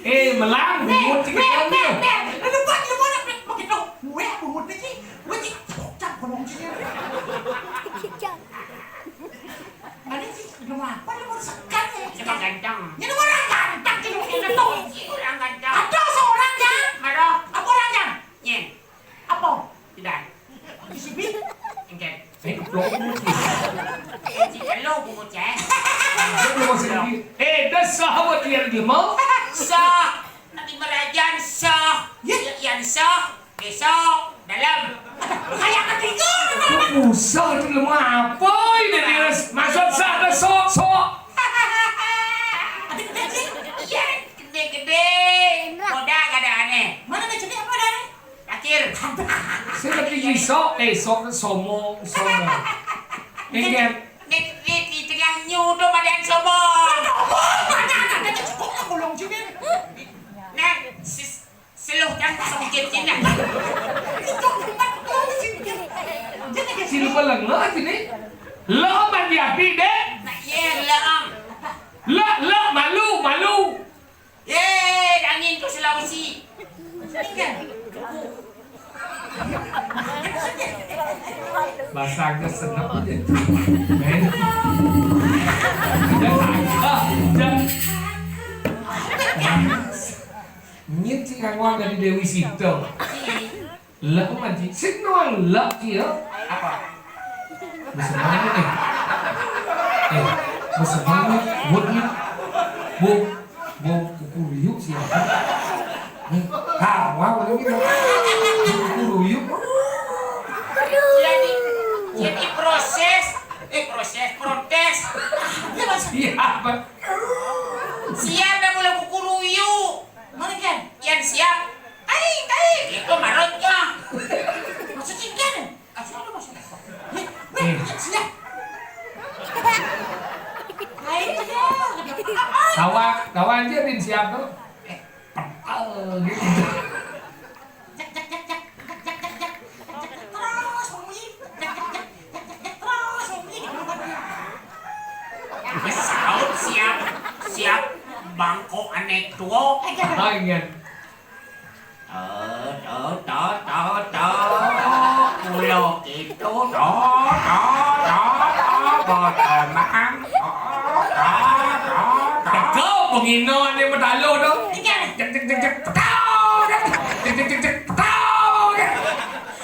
Eh, melang, bungut cik itu. Aduh, Pak, dia mau nak begitu. Gue bungut ni, Ci. Gue, Ci, cocok, gue mau, Ci. Ada sih, udah apa, lu mau sekat ya? Cuma ganteng. Ini orang ganteng, Ci, lu kena tuh. Orang ganteng. Ada seorang ya. Marah. Apa orang ya? Nyen. Apa? Tidak. Di sini? Enggak. Saya keplok dulu, Ci. Ci, kalau bungut, ya. Dia belum masuk lagi. Eh, dah sah buat dia lagi, mau? Sah. Nanti merajan sah. Ya. Ya, yang sah. Besok. Dalam. Kayak ketiga. Kok usah itu lemah apa ini, Dinas? Maksud sah ada sok, sok. Ada gede, Ci? Iya, gede-gede. Modal gak ada aneh. Mana ada gede apa ada aneh? Akhir. Saya kata iso, eh, sok, somo, somo. Ingat. Nek, nek, di tengah nyu tu badan somo. Mana ada cukup lah bolong juga. Nah, sis, seluh dan songkit sini. Itu tempat lu sini. Jadi, Ci, lupa lah, nggak sini. Lo mandi api, Dek. Nah, iya, lah. Lo, lo, malu, malu. Ye, angin tu Sulawesi. Bahasa Inggris senep aja. Men. Dan, ah, dan. Nyit si kangwang dari Dewi Sito. Lek, Ci. Sing doang lek, Ci, ya. Apa? Mesen banget nih. Eh, mesen banget. Buat nih. Bu, bu, kuku liuk siapa? Nih, kawa, bu, gitu. Kuku liuk. Jadi, jadi proses, eh, proses, protes. Siapa? Siapa yang mulai kuku ruyu? Mana, Ken? Yang siap. Kai, kai, itu marutnya. Maksudnya gini, kasih lu maksudnya. Nih, nih, siap. Kai, iya. Kawan, kawan dia din siap tuh. Eh, petal gitu. Cek, cek, cek, cek. Cek, cek, cek, cek. Cek, cek, cek. Terus bunyi. Cek, cek, cek. Cek, cek, cek. Terus bunyi. Saut siap, siap. Bangkok anek tua. Eh, jangan. Oh, iya. Tot, tot, tot, tot. Itu, to, to, to, to, botomang. To, to, to, to. Teka penghina ni betala tu. Cek, cek, cek, cek, petau, cek. Cek, cek, cek, cek, petau, cek.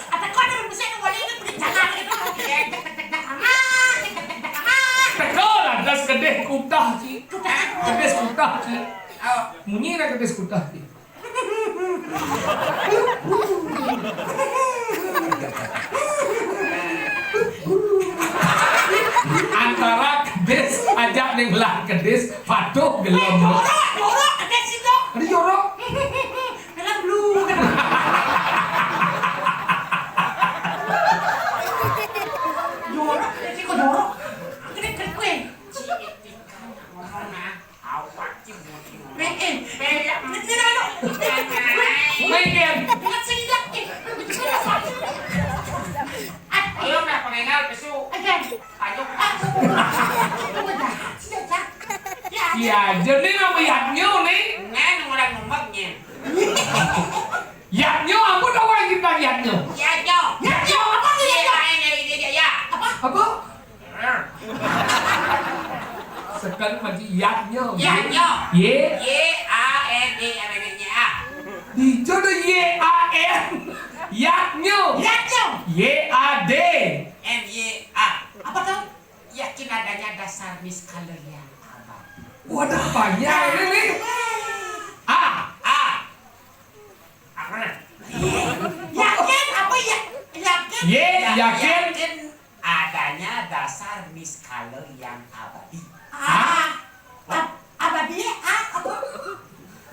Apa kau ada musik yang boleh ni? Boleh jangan gitu. Cek, cek, cek, cek, aman. Cek, cek, cek, cek, aman. Teka lantas kedis kutah, cik. Kedis kutah, cik. Munyi dah kedis kutah, cik. Antara kedis ajak ning lah kedis patuh gelem. Jorok, jorok, kedis itu. Ada jorok. Dalam blue. Jorok, kedis itu jorok. Kedis, kedis kue. Awak cembuti. Weh, eh. Bella. Ini dah, dok. Weh, Ken. Ingat saya tidak, eh. Ayo, nak pengenal pesu. Ayo. Ayo. Ah, sudah, sudah. Ya, ya, jadi nama yaknya ni. Ngan orang ngomongnya. Yaknya apa tahu kita yaknya? Yaknya. Yaknya apa tu yaknya? Ya, ya, ya, ya, ya. Apa? Apa? Sekan macam yaknya. Yaknya. Y. Y A N A, apa ni? A. Dijo tu Y A N. Yaknya. Yaknya. Y A D. M Y A. Apa tu? Yakin adanya dasar niskala yang abadi. Waduh, banyak ini ni. A. A. Yakin apa ya? Yakin. Y, yakin. Yakin adanya dasar niskala yang abadi. A. A. Ab-, abadi, a, apa?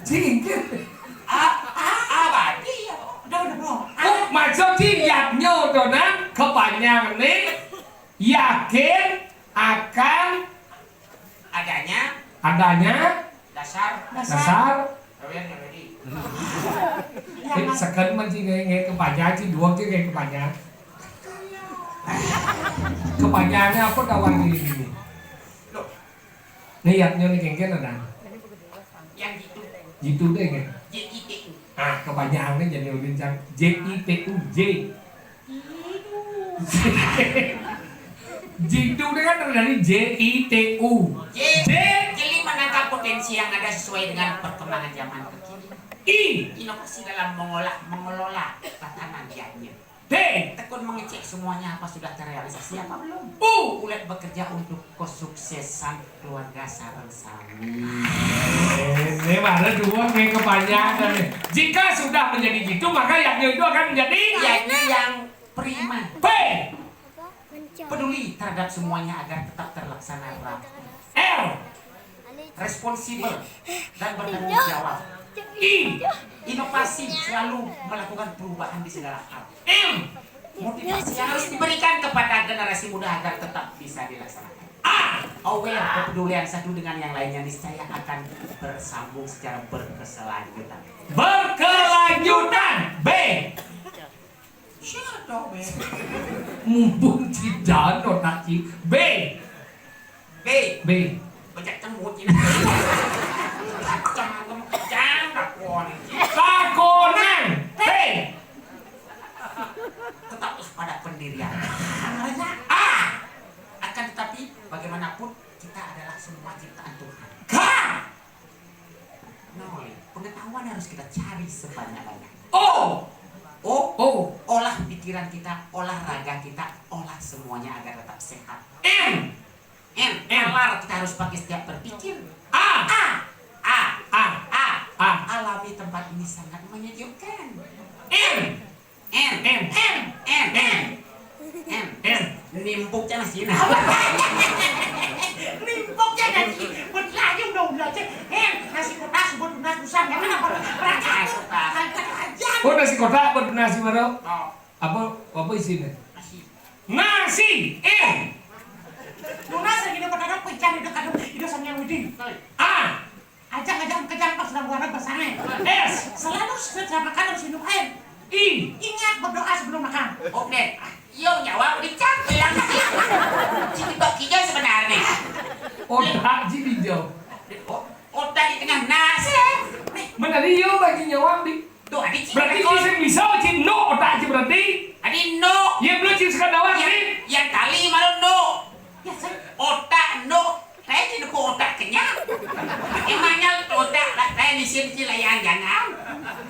Jingkir. A, a, abadi ya. Udah, udah, udah. A. Oh, maksud si yaknya tu nah, kepanjang ni yakin akan adanya. Adanya. Dasar. Dasar. Dasar. Gawean yang ready. Eh, sekan man cik ngai, ngai kepanjang, cik dua cik ngai kepanjang. Kepanjangnya apa kawan ini? Loh. Ni yaknya ni kengken ada. Yang gitu. Gitu deh kan. J I T U. Ah, kepanjangannya jadi ulin cang. J I T U, J. Jitu. Jitu ni kan dari J I T U. J. J. Jeli menangkap potensi yang ada sesuai dengan perkembangan zaman kekini. I. Inovasi dalam mengolah, mengelola tatanan yaknya. D. Tekun mengecek semuanya apa sudah terrealisasi apa belum. U. Ulet bekerja untuk kesuksesan keluarga sareng sami. Ini mana dua yang kepanjangan ni. Jika sudah menjadi jitu, maka yaknya itu akan menjadi yaknya yang prima. P. Peduli terhadap semuanya agar tetap terlaksana rapi. R. Responsibel dan bertanggung jawab. I. Inovasi, selalu melakukan perubahan di segala hal. M. Motivasi yang harus diberikan kepada generasi muda agar tetap bisa dilaksanakan. A. Aware, kepedulian satu dengan yang lainnya niscaya akan bersambung secara berkeselanjutan. Berkelanjutan. B. Siapa, B? Mumpung tidak otak, cik. B. B. B. Bejak cemut ini. Cang, cang, cang, takon. Takonan. B. Tetaplah pada pendirian. A. Akan tetapi, bagaimanapun, kita adalah semua ciptaan Tuhan. K. Nol. Pengetahuan harus kita cari sebanyak-banyak. O. O. O. Olah pikiran kita, olah raga kita, olah semuanya agar tetap sehat. M. M. M. Nalar kita harus pakai setiap berpikir. A. A. A. A. A. A. Alami tempat ini sangat menyejukkan. M. M. M. M. M. M. M. M. Nimpuk cang nasi nah. Nimpuk cang nasi. Buat lagi udah, udah cek. M. Nasi kotak buat nasi busan. Jangan apa. Berangkat. Nasi kotak. Berangkat aja. Oh, nasi kotak buat nasi baru. Oh. Apa, apa isinya? Nasi. Nasi. M. Lunas lagi dapat ada pecah di dekat itu sama yang Widi. A. Ajang-ajang kejang pas dalam warna besarnya. S. Selalu setelah makan harus minum air. I. Ingat berdoa sebelum makan. Oke. Yo, nyawa udah cang hilang sih. Cik Tok Kijang sebenarnya. Otak ji dijau. Oh, otak di tengah nasi. Nih. Mana dia bagi nyawa di? Tuh, adi cik. Berarti bisa bisa cik no otak ji berarti. Adi no. Ya belum cik Kenapa sih? Yang tali malu nduk. Ya, saya otak nduk. Saya tidak otak kenyang. Emangnya otak lah, saya di sini sih layan jangan.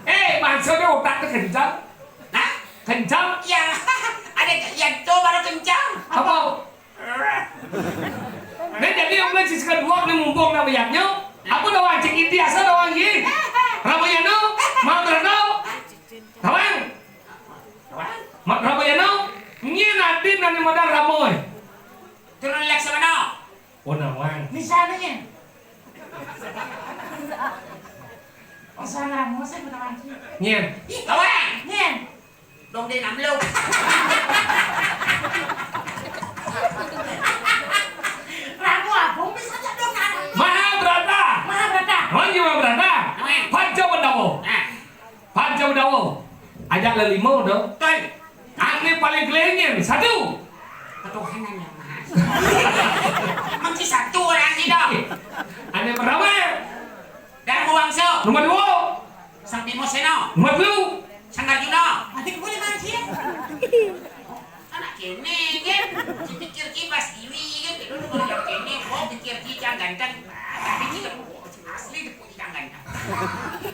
Eh, maksudnya otak itu kencang? Nah? Kencang? Ya, ada yang itu baru kencang. Apa? Nah, jadi yang mulai sisi kedua ini mumpung nama yaknya. Apa doang cik biasa doang ye? Ramayana, Mahabharata. Tawang. Ma-, Ramayana, nyén adin anu madan Rama. Turun Laksamana. Oh, nawang. Misalnya. Masalah musik betul. Nyén. Ih, tawang. Nyén. Dong dia namlo. Ramu abang bisa cak dong anak. Mahabharata. Mahabharata. Nawang Mahabharata. Nawang. Panca Pandawa. Nah. Panca Pandawa. Ajak lelima tu. Betul. Ane paling kelingin satu. Ketuhanan yang maha. Mesti satu orang kita. Ane pertama. Dharma Wangsa. Nomor dua. Sang Bima Sena. Nomor telu. Sang Arjuna. Mati kebuli mancing. Anak kene kan, dipikir ki pas iwi kan, dulu kalau yang kene, oh pikir ki cang ganteng, tapi kita asli dipuji cang ganteng.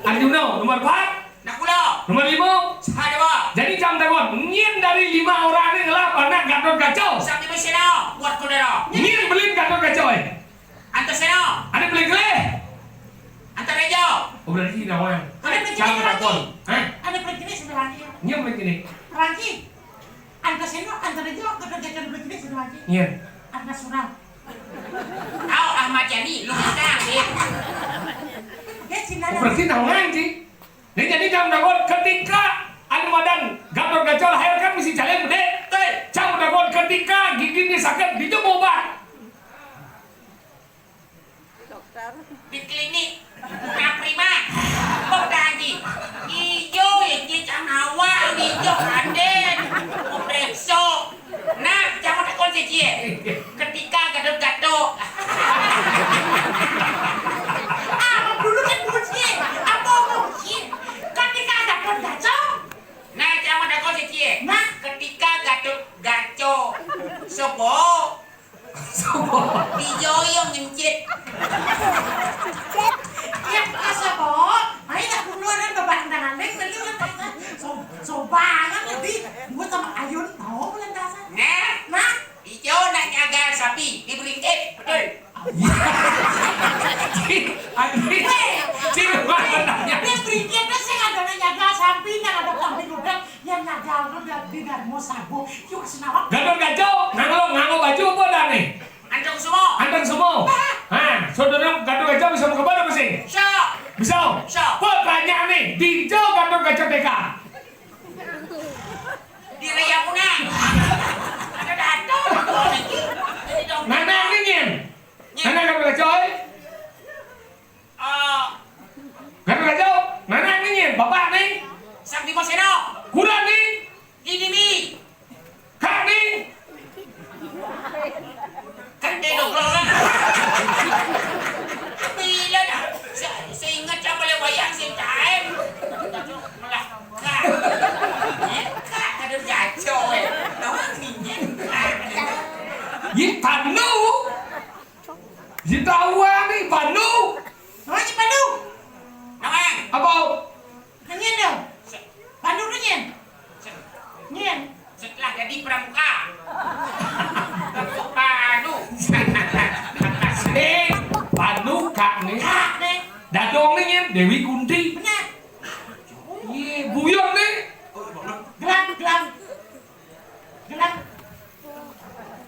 Arjuna nomor empat. Nakula. Nomor lima. Sahadewa. Jadi cang takon, nyén dari lima orang ini ngelap anak Gatot Kaca? Sang Bima Sena, buat saudara. Nyén belin Gatot Kaca, eh? Antasena. Ada beli kelih. Antareja. Oh, berarti nawang. Ada beli kelih. Cang takon. Hah? Ada beli kelih sebelah lagi. Nyén beli kelih. Lagi. Antasena, Antareja, Gatot Kaca beli kelih sebelah lagi. Iya. Ada surau. Au Ahmad Yani, lu bisa, ya. Dia Cina. Oh, berarti nawang, Ci. Nah, jadi cang takon ketika anu madan Gatot Kaca lahir kan mesti jalan gedé. Betul. Cang takon ketika giginé sakit, dicoba obat. Di klinik. Nah, prima. Kok dah, Ji? Ijo, ya, Ji, cang awak, ijo, Raden. Mau periksa. Nah, cang mau takon siji. Ketika Gatot Kaca. Ah, dulu kan kunci. Apa kunci? Ketika Gatot Kaca. Nah, cang mau takon siji. Nah. Ketika Gatot Kaca. Sopo? Sopo? Ijo yang ngencit. Ya, sopo? Ayo, aku keluar dari babak tangan, Neng, beli ulang dasar. So, so banget, lebih. Gua sama Ayun, tahu ulang dasar. Nah. Nah. Ijo nak nyagal sapi, di beringkit. Betul. Anjing. Weh. Cing, mana nanya? Di beringkit, terus yang ada nak nyagal sapi, yang ada kambing udah, yang nyagal tuh di, di Darmo Sabo. Yuk, senawat. Gatot Kaca, nganggo, nganggo baju apa dah nih? Antung semua. Anteng semua. Hah, saudara Gatot Kaca bisa mau kemana mesti? Bisa. Bisa. Bisa. Pertanyaan nih, di Ijo Gatot Kaca T K. Di Raya Muna. Ada datang, ada lagi. Jadi dong. Nana ini nyén. Nyén. Nana Gatot Kaca, eh? Ah. Gatot Kaca, nana ini nyén. Bapak nih. Sang Bima Sena. Kurang nih. Ini nih. Kak nih. Kak nih dong, kalau orang. Bila dah. Se-, seingat siapa lewat wayang sing taem. Melah. Kak. Kak, ada jaco, eh. Tahu nih, Kak. Yé, Panu. Yé, tahu nih, Panu. Apa sih, Panu? Nawang. Apa? Nyén dong. Panu tuh nyén. Nyén. Setelah jadi pramuka. Panu. Eh, Panu, Kak nih. Kak nih. Dadong nih nyén, Dewi Kunti. Benar. Iya, Buyon nih. Gelang, gelang. Gelang.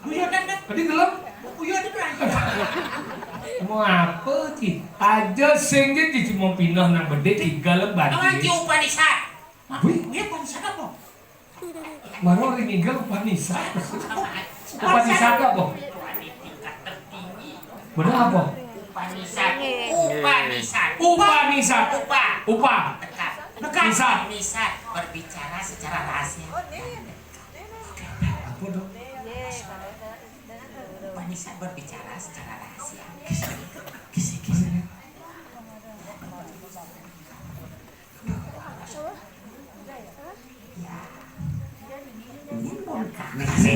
Buyonan dah. Tadi gelang. Buyonan dah. Mau apa, Ci? Aja sing dia, Ci, mau pindah nang bedé tiga lembar. Nawang, Ci, Upanishad. Wih. Iya, Upanishad apa? Baru hari minggu Upanishad. Upanishad apa? Bener apa? Upanishad. Upanishad. Upanishad. Upa. Upa. Dekat. Dekat. Upanishad berbicara secara rahasia. Apa dong? Upanishad berbicara secara rahasia. Kisi-kisi. Ya. Ini pun kangen.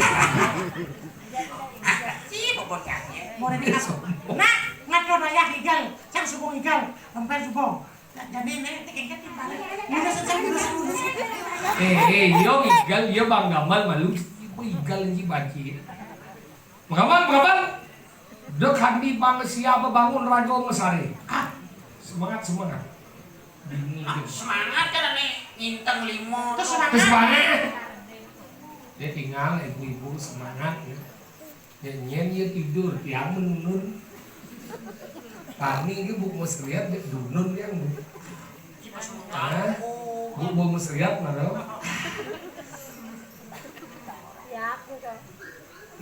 Si bobot kaki. Mau ini kasih. Nah, ngatur ayah igal, cang subung igal, hampir subung. Jadi ini, ini kengket di balik. Udah sejam, udah sejam, udah sejam. Eh, eh, yo igal, yo Bang Gamal malu. Ibu igal ini bagi. Bang Gamal, Bang Gamal. Dek handi bang siapa bangun raga mesare. Ah, semangat, semangat. Bini. Ah, semangat kan ane nginteng limo. Terus semangat. Terus semangat. Dia tinggal ibu-ibu semangat ya. Ya, nyen ya tidur, tiang menunun. Tani ke buk mesriat, dia dunun yang buk. Hah? Buk, buk mesriat, mana? Ya, aku tuh.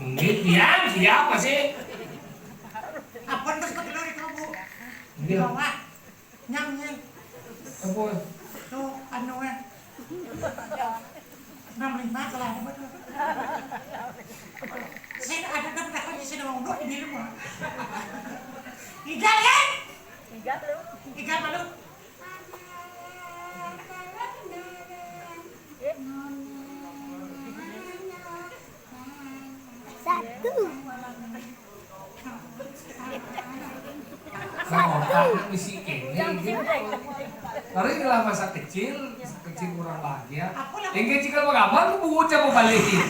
Ini tiang, siapa sih? Apa terus betul itu, Bu? Di bawah. Nyang, nyang. Apa? Tuh, anu, eh. Enam lima salah apa tuh? Saya ada, ada, ada, saya udah ngomong di rumah. Igal, kan? Igal lu. Igal malu. Satu. Nah, otaknya misi kene gitu. Karena inilah masa kecil, masa kecil kurang bahagia. Enggak, jika mau kapan lu buat coba balikin.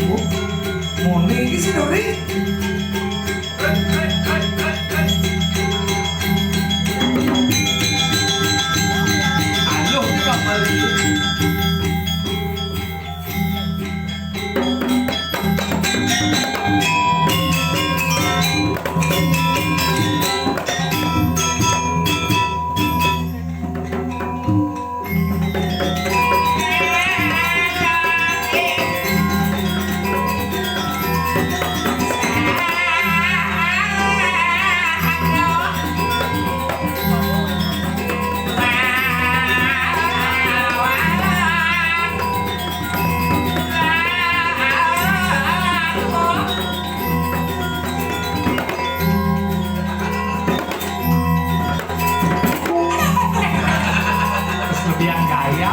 Oh, Moni iki sih, Dori. Aduh, ini kapal ini. Terus lebihan gaya.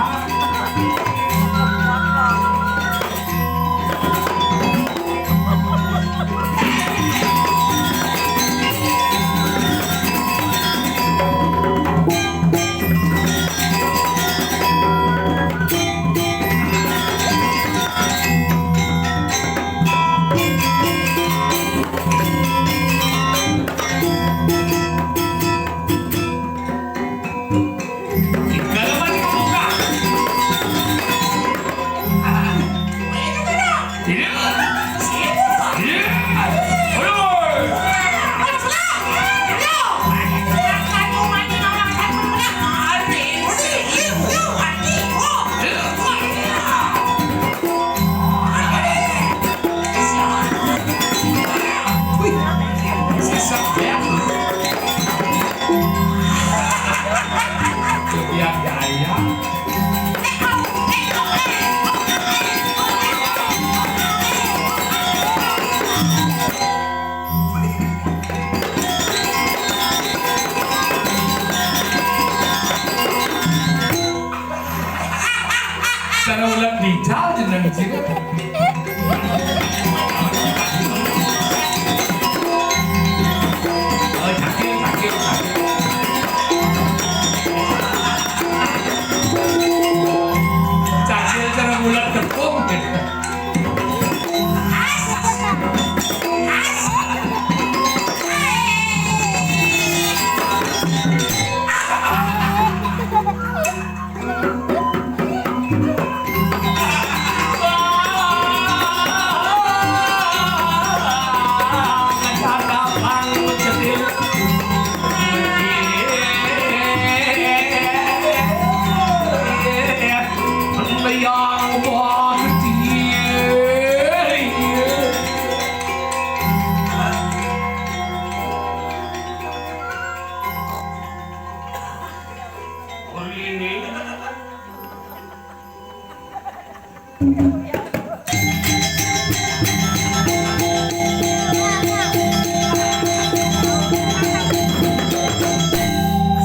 Cara ulat dical jeneng sini. Oh, cakil, cakil, cakil. Cakil cara ulat tepung.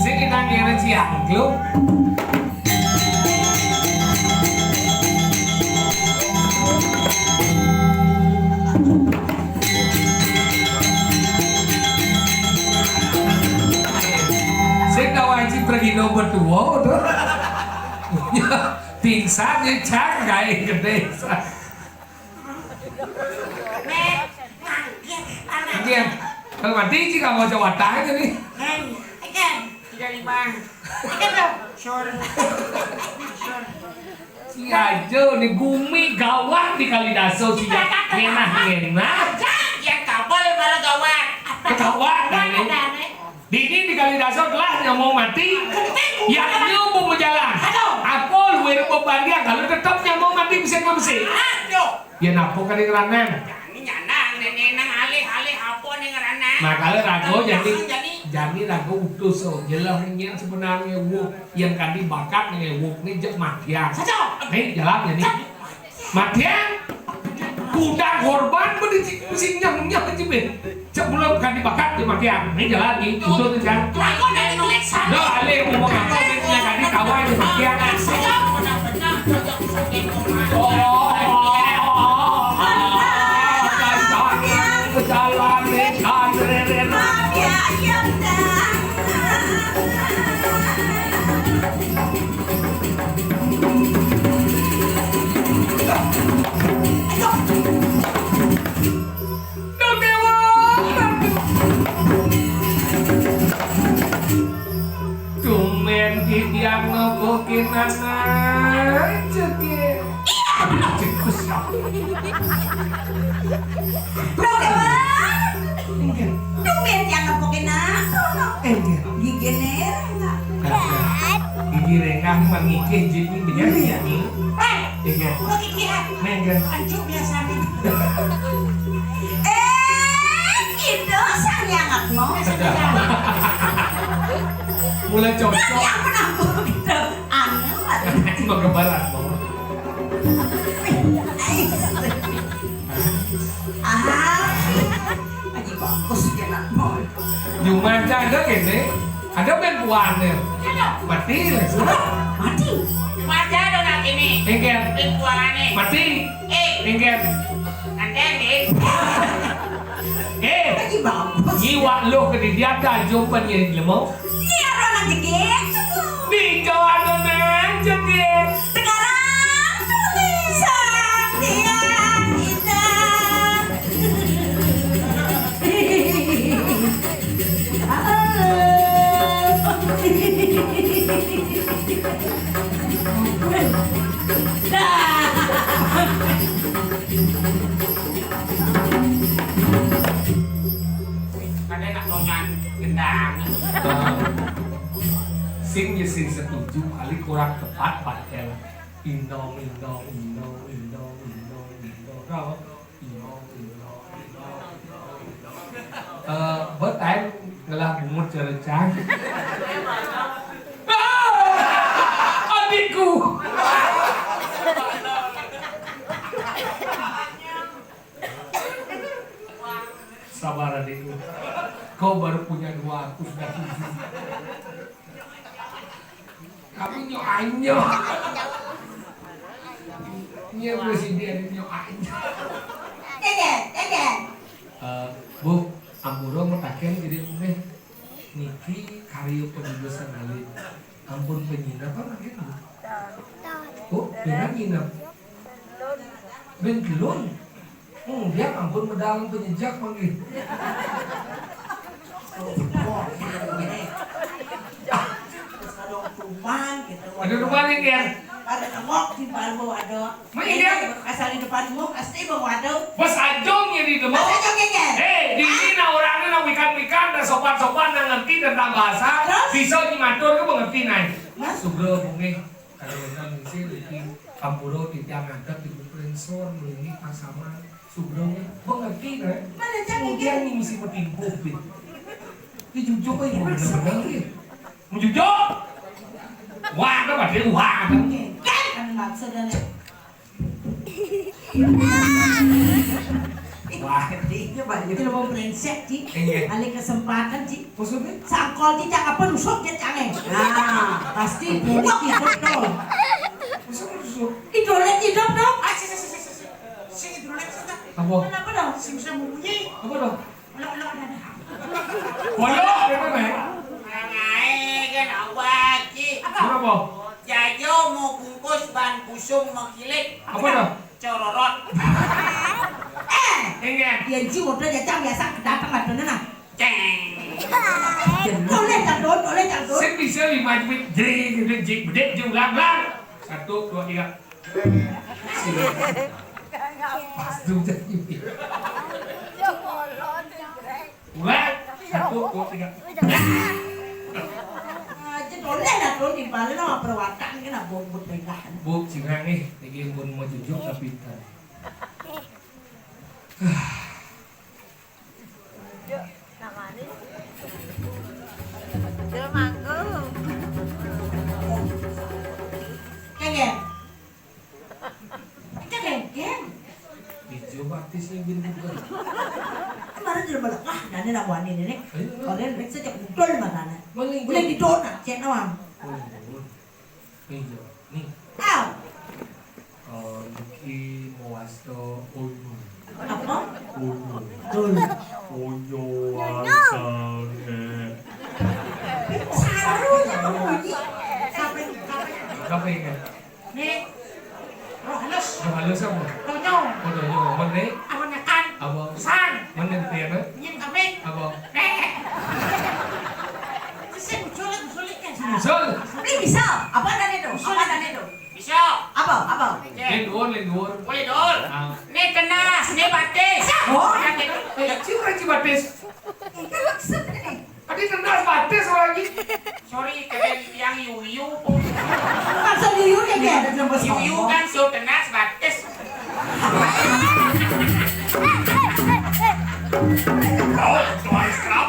Sing nang kene ciang, Gluk. Pingsan ya, Cang, gaé gedé. Nek, nganggit, anak. Iya. Kalau mati sih nggak mau coba tanya nih. Neng, ikan, tiga lima. Ikan dong. Sur. Sur. Si aja nih gumi gawat di Kalidaso sih ya. Ngenah, ngenah. Yang kabel malah gawat. Gawat, Neng. Dini di Kalidaso telah nyamuk mati. Yang nyu mau jalan. Apa luwih bebandian kalau tetap nyamuk mati bisa ke besi. Aduh. Ya napa kali ngranang? Jani nyanang, nenek nang alih-alih apa ning ngranang? Nah, kalau rago jani, jani. Jani rago utus, oh, jelas ning yang sebenarnya wuk, yang kadi bakat ning wuk ning jek matian. Saja. Nih, jalan jani. Matian. Kudang korban beri sing nyam nyam aja, Ben. Sebelum kadi bakat di matian. Nih, jalan nih. Utus nih, Cang. Lagu dari nulis. Dah, alih ngomong apa, Ben, yang kadi tawa di matian. Tumben titiang napa kinangan cekik. Iya. Cekus. Bro Dewa. Inggih. Tumben tiang nepukin aku. Inggih. Gigine rengah. Gigi rengah mangikih jin ini bener ya? Eh, inggih. Udah gigi, ah. Inggih. Anjuk biasa nih. Eh, gitu, sayang aku. Mulai cocok. Ya, ya ampun, ampun, gitu. Aneh banget. Mau ke barat, mau. Ah, lagi bagus ya, nak. Cuma ada gini, ada ben puane. Mati lah. Mati. Cuma ada nak ini. Engker. Ben puane. Mati. Eh. Engker. Nanti, eh. Eh. Lagi bagus. Nyiwak lo ke di dia ada jumpa ni lemo. Iya, orang jegek. Di kawan mana jegek. Sekarang tulis. Sang Hyang Indah. Halo. Dah. Kadang nak tonyan gendang. Sing ya sing setuju kali kurang tepat, Pak, ya. Indong, indong, indong, indong, indong, indong. Kau? Indong, indong, indong, indong, indong. Eh, buat time ngelah bungut cerecang. Ah! Adikku. Sabar, adikku. Kau baru punya dua, aku sudah tujuh. Kamu nyok anyok. Iya, presiden nyok anyok. Deden, Deden. Eh, Bu, ampura mataken jadi nih. Niki karya penulisan alit. Ampun penginapan mungkin, Bu. Bu, dengan nginep. Ben telun. Hmm, dia ampun medal penyejak manggih. Kalau tuman gitu. Ada rumah nih, Ken. Pada tengok di baru ada. Mungkin dia asal di depan rumah pasti bawa ada. Bos Ajong ya di depan. Bos Ajong ya, Ken. Eh, di sini nah orangnya nah wikan-wikan, dan sopan-sopan, dan ngerti tentang bahasa. Terus? Bisa dimatur ke mengerti, nah. Mas? Sugro, mungkin. Kadang-kadang misi iki ampura titiang ngadeg ibu prinsor mlini pasaman subrung pengerti, Rek. Mana cang iki? Kemudian ini misi metimpuh, Bit. Dijujuk kok ibu bener-bener iki. Menjujuk. Wah, apa dia? Wah, apa? Kan maksudnya. Wah, gedenya banyak. Itu mau brengsek, Ci. Iya. Alih kesempatan, Ci. Maksudnya? Sangkol Ci, cang apa rusuk dia, cang, eh? Nah, pasti hidrolik hidup dong. Masa rusuk? Hidrolik hidup dong. Ah, si, si, si, si, si. Si hidrolik saja. Apa? Kenapa dong? Si bisa membunyi. Apa dong? Olok-olok ada. Olok, apa, Bang? Orang ae kan awak, Ci. Apa? Kenapa? Bocah Yo mau bungkus ban busung makilik. Apa tuh? Cororot. Eh, enggak. Yén ci modal jajang biasa datang adonné nah. Ceng. Boleh candon, boleh candon. Sing bisa lima menit, jeng, jeng, jeng, bedek, jeng, ulang, ulang. Satu, dua, tiga. Pas tuh jadi. Ulang. Satu, dua, tiga. Aja boleh lah tuh timpalin sama perwatan kan abang buat pegangan. Bu, singang nih, niki pun mau jujur tapi pintar. Dia manggung. Kengken. Kengken. Ijo batis yang gini bukan. Kemarin sudah bilang, wah, nane nak wani ini. Ayo, ayo. Kalian periksa cek betul matanya. Mending boleh gua- didonat, cek nawang. Boleh, boleh. Nih, Jo. Nih. Au. Eh, niki mawasta ulun. Apa? Ulun. Dul. Punya warisan, eh. Saru ya bunyi. Sampai, sampai. Apa ini? Nih. Roh halus. Roh halus apa? Tonyo. Oh, tonyo. Mana? Apa nyakan? Apa? San. Mana dia, eh? Nyin kami. Apa? Nih. Sing sulit, sulit kan? Usul. Ini bisa. Apa tadi itu? Apa tadi itu? Bisa. Apa? Apa? Oke. Lindun, lindun. Boleh, Dul. Ah. Ini kenas, ini batis. Oh. Ya, gitu. Eh, cium aja batis. Ini maksud ini. Tadi kenas batis lagi. Sorry, kalian yang yuyu. Maksud yuyu ya, Ken? Yuyu kan so kenas batis. Oh, tuan seram.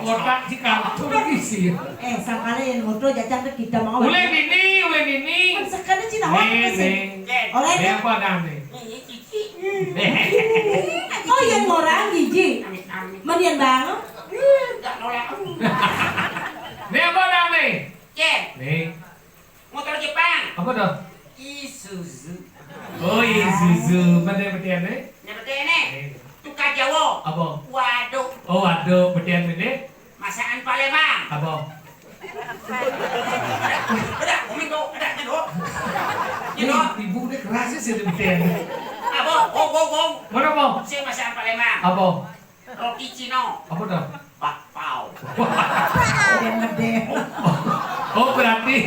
Kotak di kantor isi. Eh, sangkala yén moto jajang téh kita mau. Ulé bini, ulé bini. Kan sekali Cina orang sih. Nih. Oleh. Ini apa dah nih? Ini cici. Oh, yang orang gigi. Amit-amit. Mandian banget. Enggak nolak. Ini apa dah nih? Cek. Nih. Motor Jepang. Apa dah? Isuzu. Oh, Isuzu. Mana yang bertian nih? Yang bertian nih. Tukar Jawa. Apa? Waduh. Oh, waduh. Bertian ini? Masakan Palembang. Apa? Ada, ada, komen kau, ada, ada, dong. Ya, dong. Ibu ini keras sih, bertian. Apa? Gong, gong, gong. Mana, apa? Si masakan Palembang. Apa? Roti Cina. Apa dah? Bakpao. Gedé-gedé. Oh, berarti,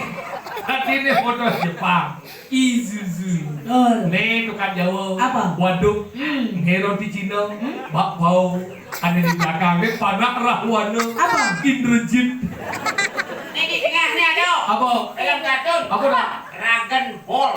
berarti ini foto Jepang. Isuzu. Betul. Nih, tukang Jawa. Apa? Waduk. Hmm. Nih, roti Cina. Hmm. Bakpao. Ada di belakang. Nih, panak rahwana. Apa? Indrajit. Nih, di tengah, nih ada. Apa? Film kartun. Apa dah? Dragon Ball.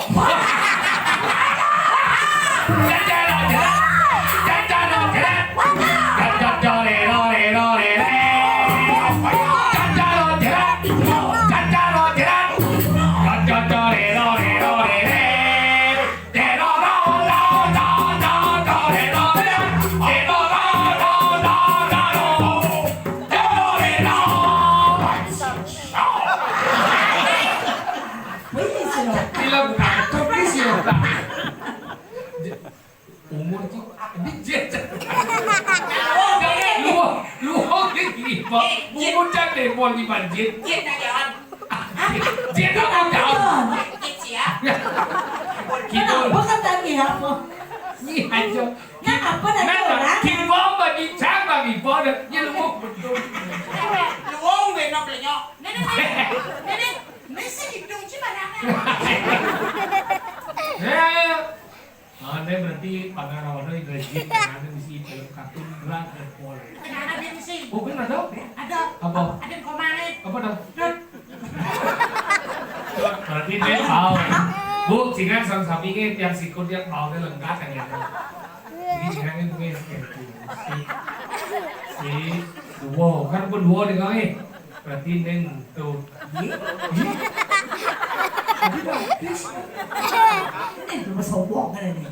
Film kartun sih. Umur tuh, ini dia. Luang, luang ini, Pak. Umur kan deh, Pak, di masjid. Dia tak jalan. Dia tak jalan. Dia siap. Gitu. Kenapa kan tadi apa? Ini aja. Nah, apa tadi orang? Kita bagi cang bagi pada. Ini luang betul. Luang benar belinya. Nenek, nenek, nenek, mesti hidung cuma nenek. Eh, ah, ini berarti pangarawana Indrajit, karena ini mesti film kartun Dragon Ball. Kenapa dia mesti? Oh, kan ada? Ada. Apa? Ada yang komane. Apa dah? Berarti dia tahu. Bu, singan sami-sami nggih, tiang sikut dia tahu dia lengkap kan ya. Jadi singan ini mungkin si, si dua, kan pun dua nih kami. Berarti neng tuh. Iya. Iya. Tapi bagus. Ini cuma sombong kan ini.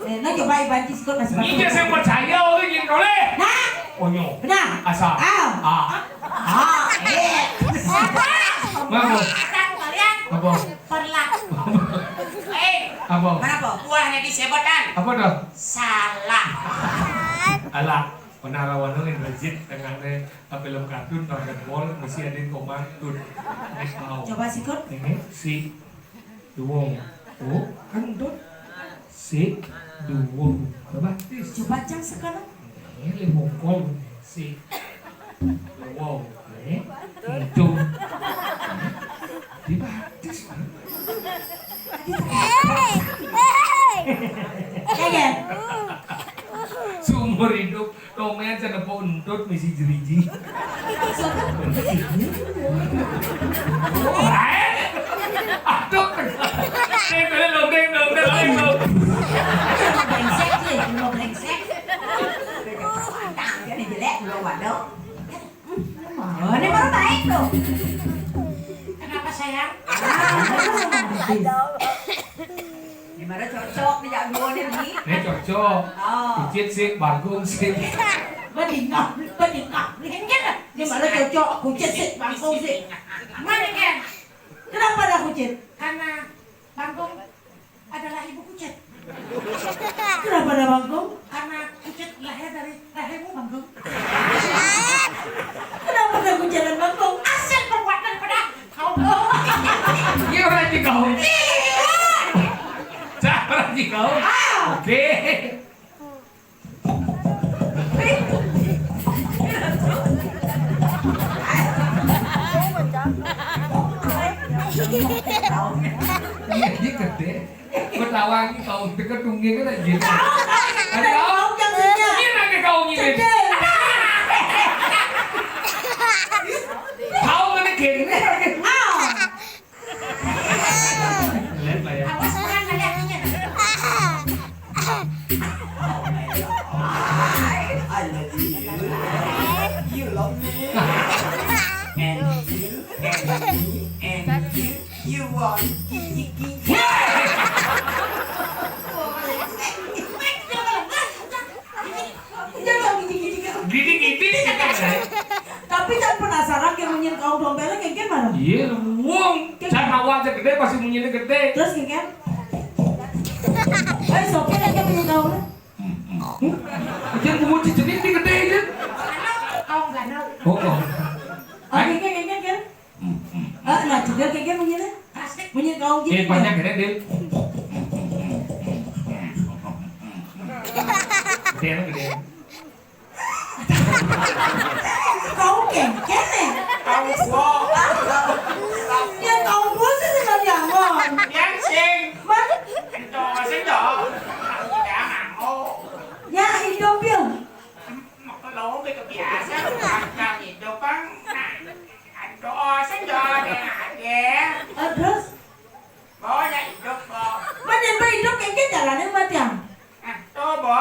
Eh, nah coba Iban Cis kok masih. Ini dia saya percaya orang yang boleh. Nah. Onyo. Benar. Asal. Ah. Ah. Ah. Eh. Ngapa? Akan kalian. Apa? Perlak. Eh. Apa? Mana apa? Buahnya di sebetan. Apa dah? Salah. Alah. Penarawan Indrajit tengahné film kartun Dragon Ball, mesti ada komang tut. Nek mau. Coba sikut. Ini si duwung. Oh, kan tut. Si duwung. Coba tis. Coba cang sekarang. Ini lima kol. Si duwung. Eh, itu. Dibatis, Bang. Ya, ya. Seumur hidup, Tomean cenepuk entut misi jeriji. Aduh. Deng, dong, deng, dong, deng, dong. Brengsek, sih, mau brengsek. Tangkap jelek, belum waduh. Oh, ini baru naik tuh. Kenapa, sayang? Ah, ini baru cocok nih, jak dua nih, Bi. Ini cocok. Oh. Kucit sih, bangkung sih. Bedingah, bedingah. Ini baru cocok, kucit sih, bangkung sih. Mana, Ken? Kenapa ada kucit? Karena bangkung adalah ibu kucit. Kenapa ada bangkung? Karena kucit lahir dari rahimmu, bangkung. Kenapa ada kucit dan bangkung? Hasil perbuatan pada kau. Iya, orang di kau. Iya. Cah, orang di kau. Ah. Oke. Iya, iya, gede. Ketawa iki kau deket dungnya kan aja. Ada kau. Ini lagi kau ini. Kau ngene gini. Lihat lah ya. Awas, kurang ada apinya. I love you. You love me. And you, and me, and you. You want gigi, gigi. Gigi, gigi, gigi. Tapi kan penasaran, kayak munyin kaum dompelnya kayak gimana? Iya, wong. Jan hawa aja gede, pasti munyine gede. Terus kayak kan? Eh, sopir aja punya kaum. Dia mau dicenik nih gede, kan? Kaum ganal. Oh, oh. Oh, kayak kan, kayak kan? Ah, nah, juga kayak kan munyine. Plastik. Munyin kaum gitu. Eh, banyak gede, Dil. Gede, gede. Kau kengken, eh? Kau gua. Ya, kau gua sih sudah diangon. Yang sing. Mas? Ento sing dong. Aku tidak mau. Ya, hidup, Bill. Mau ke lombe kebiasaan, kang hidup, Bang. Nah, ento sing dong, ada. Eh, terus? Bawa ya hidup, kok. Mana yang hidup, kengken jalannya mati, yang? Nah, tuh, Bo.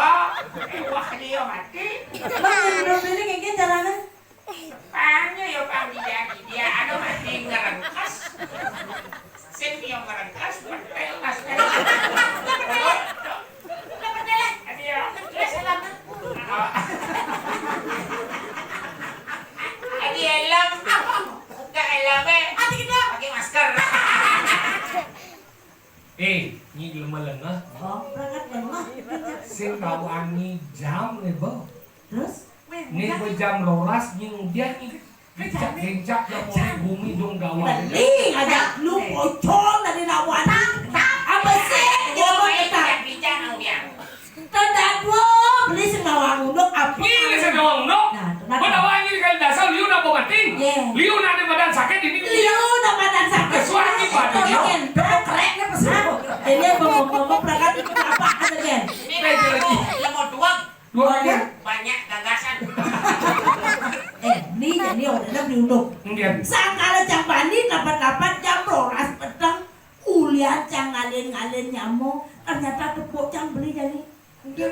Eh, wah, dia mati. Bang, yang belum ini kayaknya jalannya. Depannya ya, Bang, dia, dia ada mati ngerengkas. Sing dia ngerengkas, betul, Mas. Betul, lah. Dia. Dia salah. Dia helm. Buka helm, eh. Pakai masker. Eh, nyi jelema lengah. Oh, berangkat lengah. Sing tau ani jam nih, Bo. Terus? Nih, Bo, jam rolas, nyi ngudian, nyi gencak-gencak, jam mulai bumi dong gawat. Beli aja lu pocong dari lawan. Apa sih? Dia mau kita. Tidak bicara, Umiang. Tenda dua, beli sing nawang unduk, apa? Iya, sing nawang unduk. Nah, kenapa? Menawa ini kali dasar liu napa mati? Iya. Liu nang ada badan sakit ini. Liu nang badan sakit. Kesuara ini badan. Iya. Dok, kereknya pesan. Hah? Ini ngomong-ngomong berangkat apa aja, Gen? Ini lagi. Ilmu dua. Dua aja. Banyak gagasan. Eh, ini jadi orang diunduk. Enggak. Sangkala jam bani, dapat-dapat jam rolas peteng. Ulian cang ngalin-ngalin nyamo, ternyata tepuk cang beli jadi.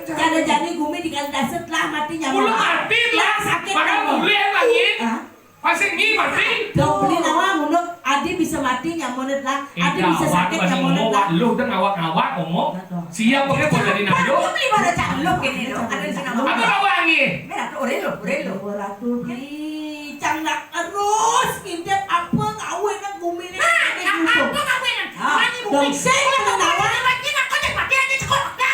Jana jani gumi di kali daset lah mati nyaman. Ulah mati lah. Sakit. Makan nyaman. Bule lagi. Hah? Pasti ngi mati. Dong beli nawa ngunduk, adi bisa mati nyamonet lah. Adi bisa sakit nyamonet lah. Lu dan awak-awak ngomong. Siap pakai buat jadi nayo. Beli pada cak lu gini dong. Ada sih nama. Apa kawan ngi? Merah tuh, orelo, orelo. Dua ratus beli. Cang nak terus ngintip apa gawe nang bumi ni. Nah, apa gawe nang? Dong sing kena nawa.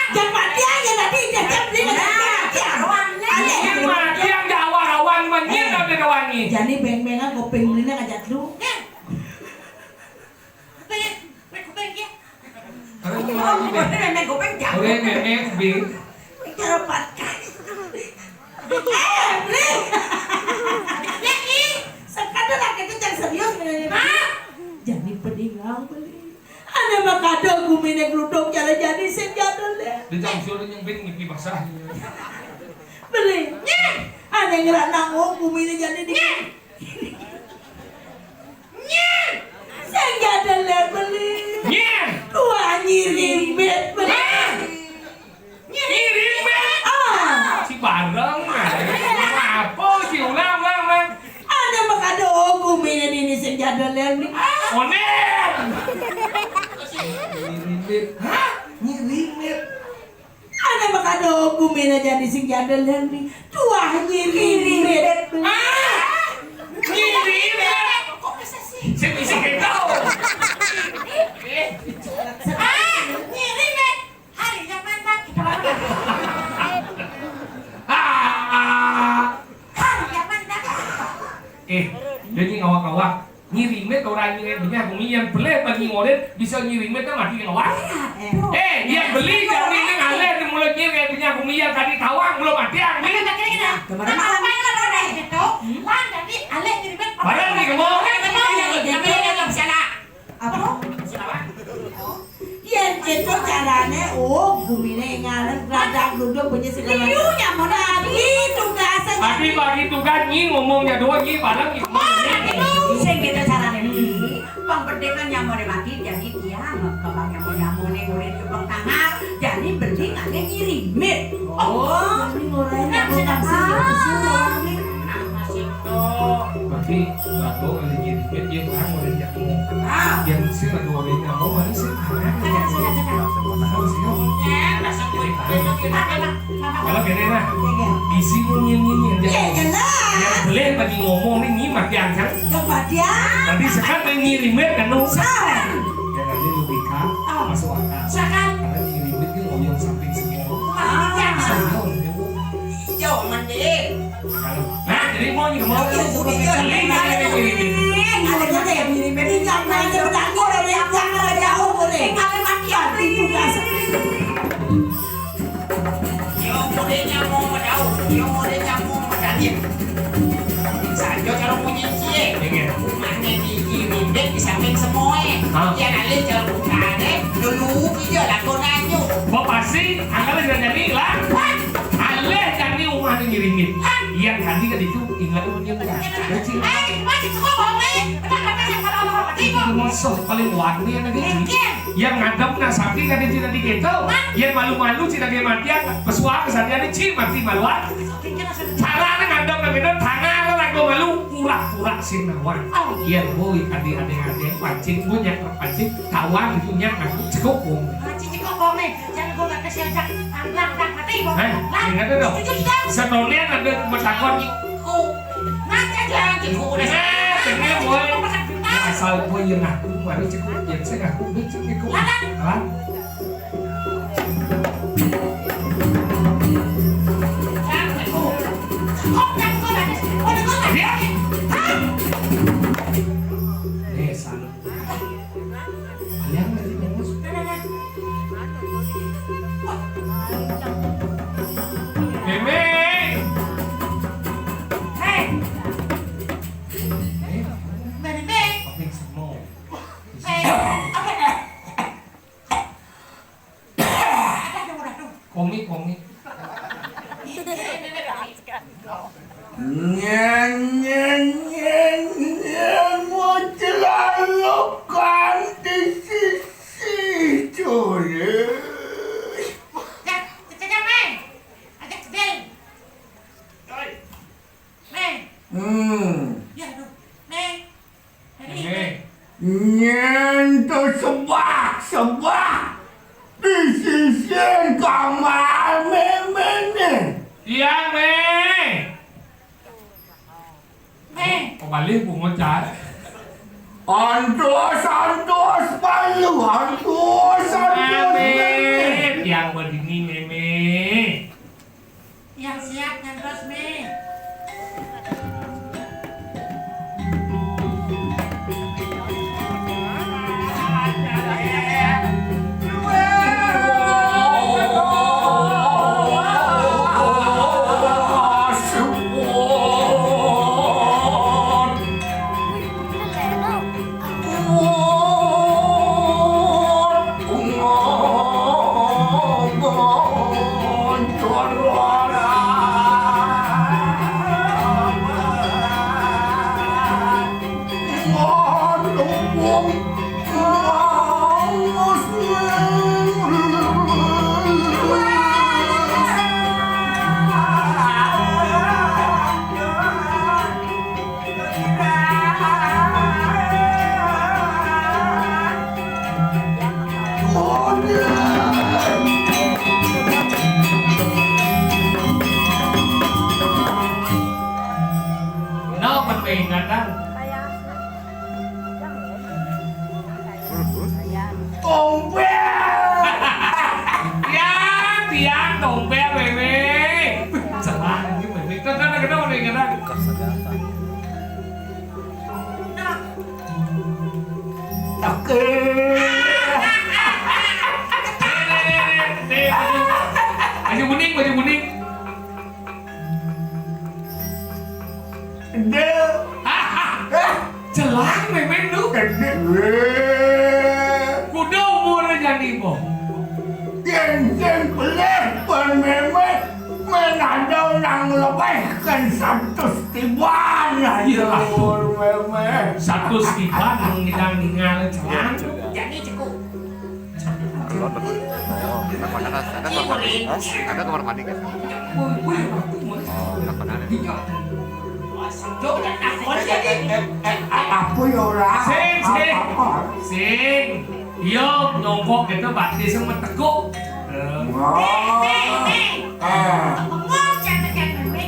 Jangan mati aja nanti dia beli. Nah, mati aja. Aneh. Ini mah Jani beng-bengan kuping Beliné ngajak lu. Kuping, kuping, kuping, ya. Orang orang kuping. Orang kuping, ya. Orang kuping, kuping. Kerepat kan. Eh, Beli. Ya, Ki. Sekadar lagi itu yang serius, Beli. Hah? Jani pedingang, Beli. Ané mah kadé guminé gluduk jalan jani sing jadul deh. Dia jam suruh nyempit ngipi basah. Beli. Nyeh. Ané ngerak nanggung guminé jani di. Nyeh. Nyeh. Sing jadul deh, Beli. Nyeh. Dua nyirimbit, Beli. Nyeh. Nyirimbit. Ah. Si bareng. Apa si ulang, ulang, ulang. Ané mah kadé guminé dini sing jadul deh, Beli. Onen. Nyirimbit. Hah? Nyirimbit. Ané mah kadé guminé jani sing jadul deh, Beli. Tuah nyirimbit. Hah? Nyirimbit. Kok bisa sih? Sing bisa gitu. Ah, nyirimbit. Hari yang mantap. Ah. Hari yang mantap. Eh, dia ini ngawak-ngawak. Nyirimbit orang nyirimbit punya bumi yang boleh bagi ngoret bisa nyirimbit kan mati ngawak. Eh, dia beli dari ini ngalih di mulut nyir kayak punya bumi yang tadi tawang belum mati yang beli. Kemarin malam ini kan ada gitu. Lan jadi alih nyirimbit. Barang nih, kamu. Apa? Yén kéto carané, oh, guminé ngarep gradang gluduk punya segala. Liu nyamuné. Bagi tugasé. Tapi bagi tugas nyi ngomongnya doang nyi bareng nyi. Sing kéto carané. Wong penting kan nyamuné mati, jadi dia bakal nyamu-nyamuné urip jebak tangan, jadi beli nggak nyirimbit. Oh, ini mulai nyamu. Nah, masih Berarti lagu ada nyirimbit dia orang udah nyambung. Ah. Yang sih lagu ada nyambung, mana sih? Ada, sudah, sudah. Sama sih. Ya, rasa kulit. Kalau gini nah, isi nyinyir nyinyir. Iya, jelas. Yang boleh bagi ngomong nih nyimak yang kan. Coba dia. Tapi sekarang nyirimbit kan nu. Salah. Yang ada logika masuk akal. Sekarang. Karena nyirimbit kan ngoyong samping semua. Ah. Semua. Yo, mending. Nah, jadi mau nih, mau nih. Ada juga yang mirip-mirip. Yang mana yang bertanggung dari yang mana jauh, boleh. Kalau mati, apa itu, Kak? Yang modenya mau mendaur, yang modenya mau mendaur. Saja kalau punya cie. Iya. Rumahnya di, di Rimbit, di samping semua. Ah. Yang alih kalau bukan, eh, dulu dia lakonannya. Bapak sih, angkatnya sudah jadi lah. Alih jadi rumah ini Rimbit. Yang tadi kan itu ingat punya bukan. Kecil. Eh, masih suka bohong, eh. Kenapa saya kalau orang mati, kok? Musuh paling warni yang lagi. Yang ngadep nah sakti kan di sini gitu. Yang malu-malu sih lagi mati, pesuang kesadian ini cing mati maluan. Caranya ngadep nah gitu, tangan lagu malu, pura-pura sing nawan. Oh. Iya, boy, adik-adik, adik, pancing, punya pancing, kawan, punya, aku cekuk, bohong. Ah, cing cekuk, bohong, nih. Jangan gua nggak kasih ajak. Tangkap, tangkap, mati, bohong. Eh, lah, ingat dong. Setuju, tidak? Setonian ada bertakon. Ku. Mati aja, cekuk, udah. Eh, bener, boy. Asal boy yang ngaku, baru cekuk, yang saya ngaku, betul, cekuk. Lah, lah. Lah. Mémé. Mémé. Komik, komik. Nyen, nyen, nyen, nyen, mau celalokan di sisi curi. Cek, cek, cek, Mé. Ajak sedih. Mé. Hmm. Ya, aduh. Mé. Nyen to sebah, sebah. Di sisin kamar méméné. Iya, Mé. Mé. Kembali bungut, Car. Antos, antos, palu, antos, antos, Mé. Mémé. Tiang berdini, Mémé. Yang siap ngantos, Mé. Kenapa peringatan? Tompel. Tiang, tiang, tompel, Mémé. Celah, ini Mémé. Kenapa, kenapa peringatan? Oke. Nih, nih, nih, nih, nih, baju, baju kuning, baju kuning. Dé. Éh, celah, Mémé, lu. Gedé. Wéh. Kuda umurnya jadi, Bo. Yén sing pelih ban Mémé, mén ada nang lebihkan satus tiban. Iya, umur Mémé. Satus tiban, ngidang ningal celah. Jadi ceku. Kelon betul. Oh, anak-anak ada kamar mandi. Hah? Ada kamar mandi kan? Oh, anak-anak ada. Apa ya, orang? Sing, sing. Apa? Sing. Iya, nyongkok gitu, batis yang meteguk. Wah. Bengong, jangan, jangan, Mémé.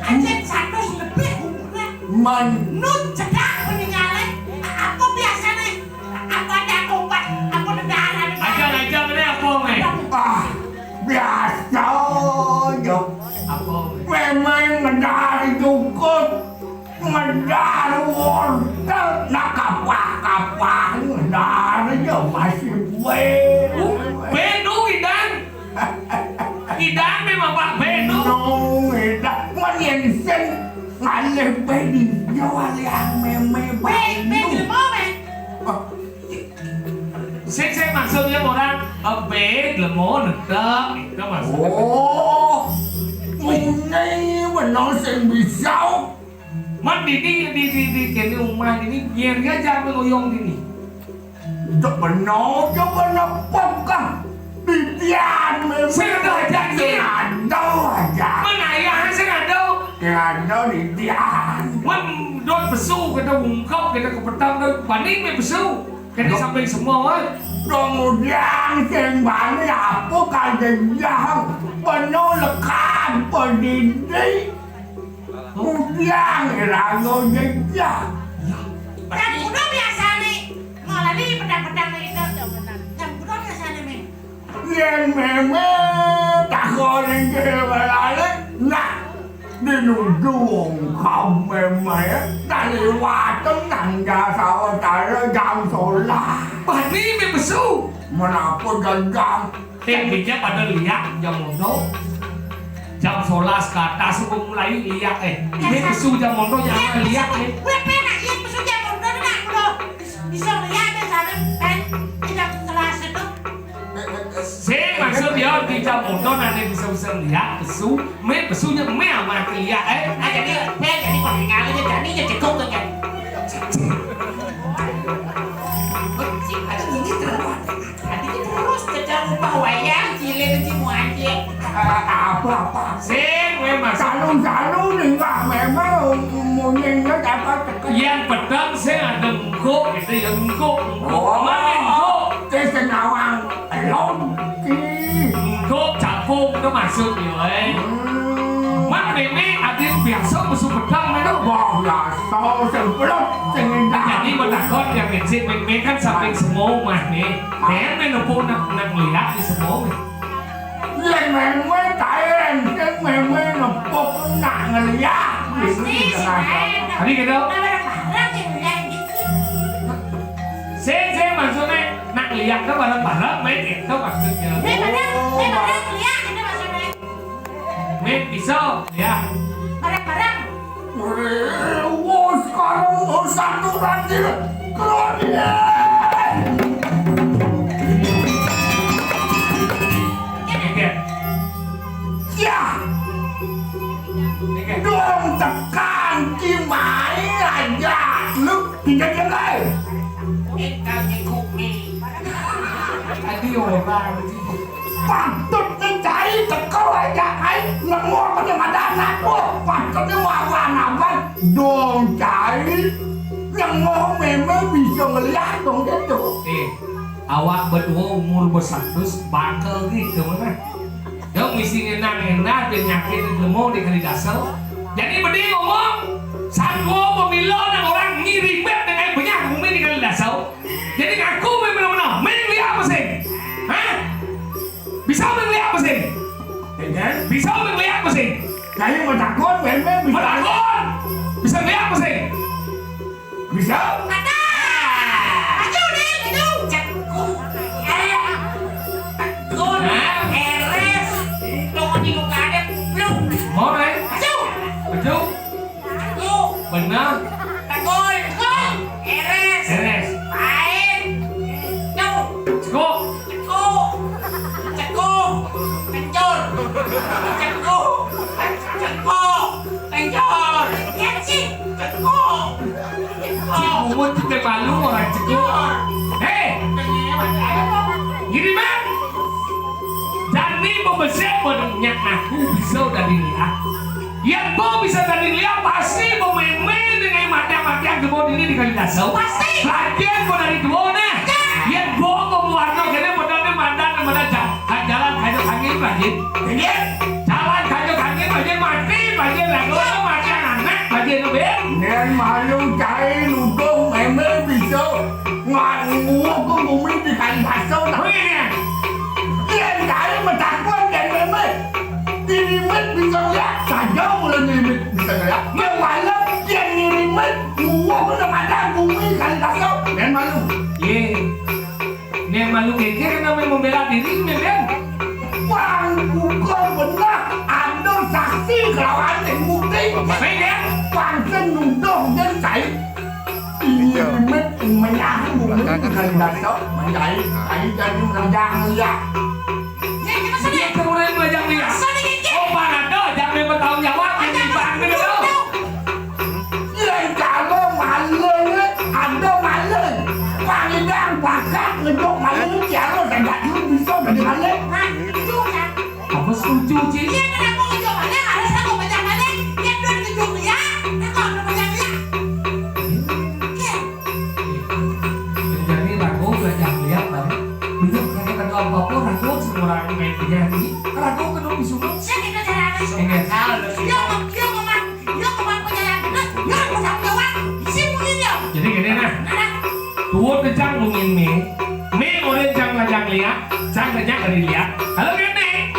Anjing satus lebih umurnya. Man. Nut cedak meninggalnya. Apa biasanya? Apa ada obat? Apa ada darah? Aja, aja, ini apa, Mémé? Ah, biasa aja. Apa, Mémé? Mémé ngedar jukut, ngedar wortel, nak kapah-kapah, ngedar aja masih bé. Uh, bé nu, Idan. Idan memang Pak bé nu. Nu, Idan. Mun yén sing ngalih bé di Jawa liang Mémé bé, bé nu. Bé, bé, Mémé. Ah, Sing, sing, maksudnya orang, eh, bé, glemo, netek, itu maksudnya. Oh, muni bener sing bisa. Man, di, di, di, di, di, kene omah ini, biar aja ngoyong dini. Dek bener, coba nepuk kah? Didian, Mémé. Sing ada aja, sing. Sing ada aja. Man, ayah, sing ada. Sing ada, didian. Man, dot besu, kita ungkap, kita kepetang, kita bani, mé besu. Kene samping semua, wah. Dong udiang sing bani apa kagejang. Penuh lekan pendidik. Udiang irago jejang. Jam kuda biasane malah di pedang-pedang itu. Jam kuda biasane, Mémé. Yén Mémé takon inggih balik, nah, dinuju wong kaum Mémé, tak liwat nang Jasa Utara jam sebelas. Bani mé besu. Menapa jejang? Sing bijak pada liak jam mondo. Jam sebelas ke atas subuh mulai liak, eh. Ini besu jam mondo jangan liak, eh. Kuwi penak ya besu jam mondo nak kulo. Bisa liak deh sampe, eh, jam sebelas itu. Sing maksud ya di jam mondo nanti bisa-bisa liak besu, mé besunya mé amat liak, eh. Ah, jadi, eh, jadi pakai kali aja, jadi ya cekung kan. Sing ada ini terus. Tadi terus kejang upah wayang, cilik iki muanci. Apa-apa? Sing, wé, Mas. Salu-salu ning Mbah Mémé munyinya apa cekek. Yang pedang sing ada engkuk gitu ya, engkuk, engkuk. Oh, mana engkuk? Ki sing nawang elon ki. Engkuk capung itu maksudnya, eh. Hmm. Man, Mémé adin biasa musuh pedang, Mémé. Wah, biasa, sing pelot, sing indah. Jadi, menakut yang ngecek, Mémé kan samping semua, Mah, nih. Mémé nepuk nak, nak ngeliat di semua, nih. Yén Mémé kain, sing Mémé nepuk nak ngeliat. Pasti sih, Mémé. Tadi gitu. Bareng-bareng yang ngeliat gitu. Sing, sing, maksudnya nak ngeliat tuh bareng-bareng, Mé, itu maksudnya. Ini bareng, ini bareng ngeliat, ini maksudnya. Mé, bisa, ya. Bareng-bareng. Wes, sekarang satu lagi. Keluar dia. Oke. Ya. Oke. Dong tekan ki main aja. Lu tidak jagai. Eh, Orang. Patutné cai teka ajak ai nemu apa nih madan aku. Patutné mawan-mawan dong cai nemu mémé bisa ngeliat dong gitu. Eh, awak berdua umur besatus bakal gitu mana. Dong misi ngenang-ngenang dan nyakin nemu di Kalidaso. Jadi bedi ngomong, satwa pemilu nang orang ngirim dengan banyak bumi di Kalidaso. Jadi ngaku memang benar. Mending lihat apa sih? Hah? Bisa mending lihat apa sih? Ya kan? Bisa mending lihat apa sih? Kayu matakon, meme bisa. Matakon. Bisa lihat apa sih? Bisa. Mata. Maju deh, maju. Cekuk. Eh. Tekun. Hah? Eres. Tunggu di muka ada kuplung. Mau, Reng? Maju. Maju. Cekuk. Benar. Tekun. Tekun. Eres. Eres. Pain. Cekuk. Cekuk. Cekuk. Cekuk. Kencur. Cekuk. Cekuk. Kencur. Cekuk. Cekuk. Cekuk. Cekuk. Cekuk. Hei. Gini, Bang. Jani pebesik pada nyak aku bisa dari lihat. Yén bo bisa dadi liak, pasti bo mémé dengan matiang-matiang gebo dini di Kalidaso. Pasti. Lagian bo dari dua nah. Ya. Yén bo bo muarno kéné modalné madan, madan ja-, jalan kayu angin lagi. Iya. Jalan kayu angin lagi mati, lagi lagu mati anak lagi nu, Bin. Nén malu cai nuduh mémé bisa ngan nguwuh ke bumi di Kalidaso. Oh, iya. Yén cai metakon yén mémé. Dirimit bisa ngeliat, saja mulai dirimit bisa ngeliat. Yang malam yang dirimit, gua udah pada bumi kali kasar. Dan malu. Ye. Nih malu geger namanya membela diri, men. Bang, bukan benar. Ada saksi kelawan yang bukti. Baik, ya. Bang, sen nuduh dan cai. Ini limit menyahu, limit dengan dasar menjahit, tadi jadi menjang liat. Iya, orang belajar liat. Oh, Panado, jangan bertanggung jawab, ini bang, gitu. Iya, kalau maling, ada maling. Pangidang, pakak, ngedok maling, tiada, tidak dulu bisa jadi maling. Hah? Itu kan? Apa setuju, Ci? Iya, kenapa ngejok maling? Harus aku pecah maling. Yang dua ngejok dia, aku udah pecah dia. Iya. Jadi ragu belajar lihat, Bang. Bener, kayak kata apa-apa, ragu semua orang main penyanyi. Ragu kedua disuruh. Saya kita cara apa? Enggak. Dia ngomong, dia ngomong, dia ngomong penyanyi. Nah, dia ngomong jawab. Isi mungkin dia. Jadi gini, nah. Nah, nah. Tuwuh tejang mungin mé, mé ora jang lajang liak, jang lajang dari liak. Kalau kéné,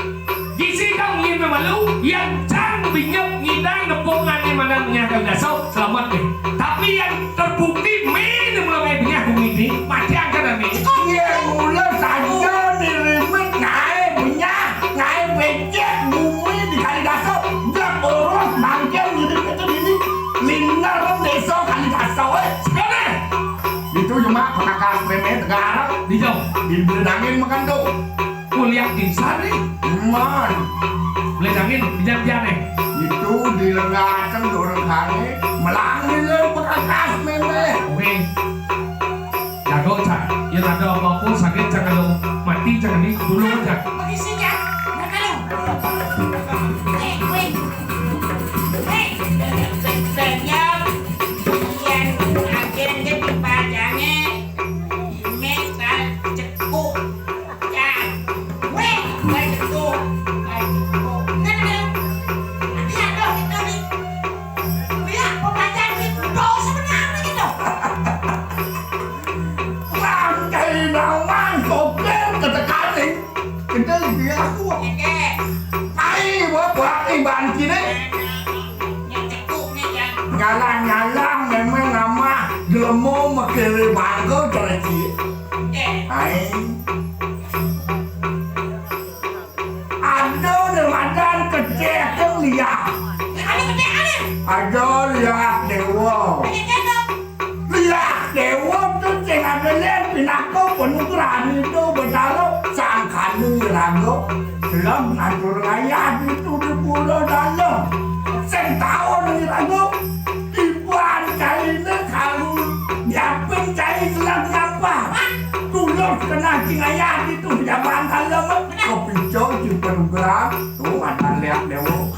gizi kang mungin mé malu, yang jang binyep ngidang nepung ané mandan menyah kang daso, selamat deh. Tapi yang terbukti mé né mulai menyah bumi ini, mati angkat mé. Iya, mula saja dirimit ngaé menyah, ngaé becek bumi di kali daso, jak urus mangkén ngirim itu dini, liner désa kali daso, eh. Sekarang. Itu cuma pekakas mémé tegar. Dijong. Dibeledangin makan tuh. Kuliah insan nih. Man. Beledangin, bijan-bijan nih. Itu dilengaken dorong kane, melangin le pekakas mémé. Oke. Jago, Cak. Yang ada apa-apa, sakit, jangan lo mati, jangan di dulu, Cak. Permisi, Cak. Makan lu. Eh, weh. Eh, banyak. Yang agen dia dipajangnya. Ime kal cekuk. Cak. Weh, kal cekuk. Kal cekuk. Kan ada. Nanti ada kita nih. Lihat pembacaan di kudo sebenarnya gitu. Bangkai nawang sopir ketekaning. Kedel dia aku. Oke. Ai, bapak iban kini. Yang cekuk nih, ya. Nyalah-nyalah memang nama gelemo mekele bangko terci. Oke. Ai. Ada nang madan kecil liak. Ada kecil ada. Ada liak dewa. Ada cekuk. Liak dewa tu sing ada liak pinaka penugrahan itu betara sangkani raga. Selam ngatur ngayah itu di pulau dalam. Sing tahu ni raga. Iban cai ni kalu nyiapin cai selam napa. Tulo Kenal cing ayah itu zaman kalem. Kopi cau cing program. Tuh, ada lihat dewo.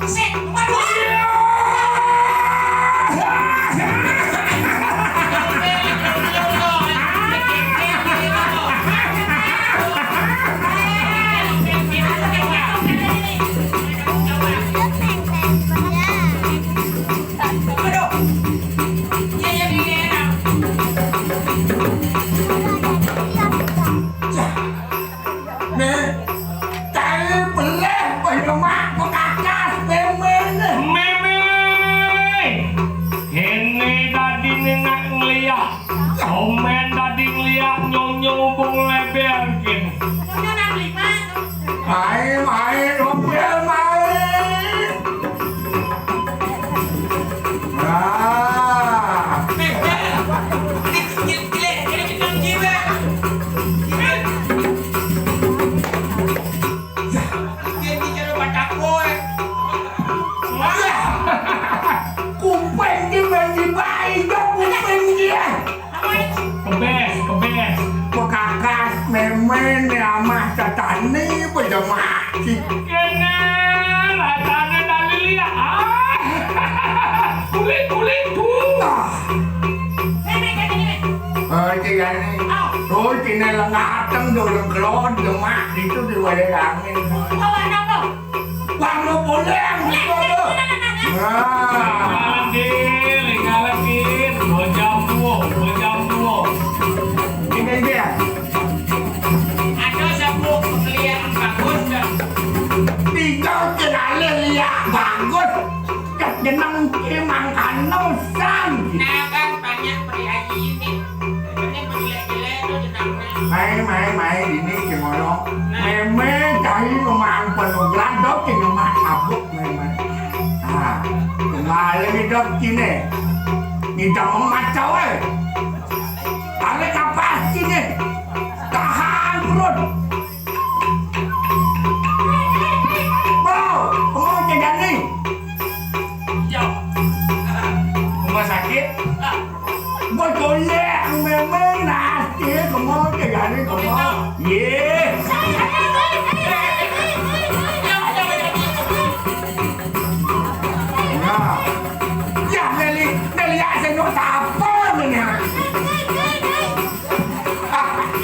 Nih, cai peleh banyak mak pekakas memeng. Memeng. Ini tadi nenak ngeliat. Komen tadi ngeliat nyonyo bung leber gini. Mai, mai, rompel, mai. Ah. Kuping ki main di bai, dok kuping dia. Kebes, kebes. Pekakas memen ya mah tatani bejemah. Kene, rasane dari liat. Ah. Kulit, kulit tuh. Ah. Oh, tiga ni. Oh, kene lengateng dulu kelon jemak itu di wayah angin. Wah, lu boleh, lu boleh. Nah. Lagi, lagi, lagi. Dua jam dua, dua jam dua. Ini dia. Ada satu pengelian bagus, dah. Tiga kali lihat bagus. Cek jeneng ki mangkane usan. Nah, kan banyak pria ini. Ini jelek-jelek tuh jenengnya. Mai, mai, mai, ini gimana? Nah. Meme cai ngomong penuh gradok, ini mah kabuk meme. Nah, kembali hidup kini. Ini dong macau, eh. Tarik napas kini. Tahan perut. Bo, kemo cedani. Yo. Rumah sakit? Bo, golek memang nasi, kemo cedani, kemo. Ye. Nah. Ya, Meli, Meli, ya, saya nak apa ni?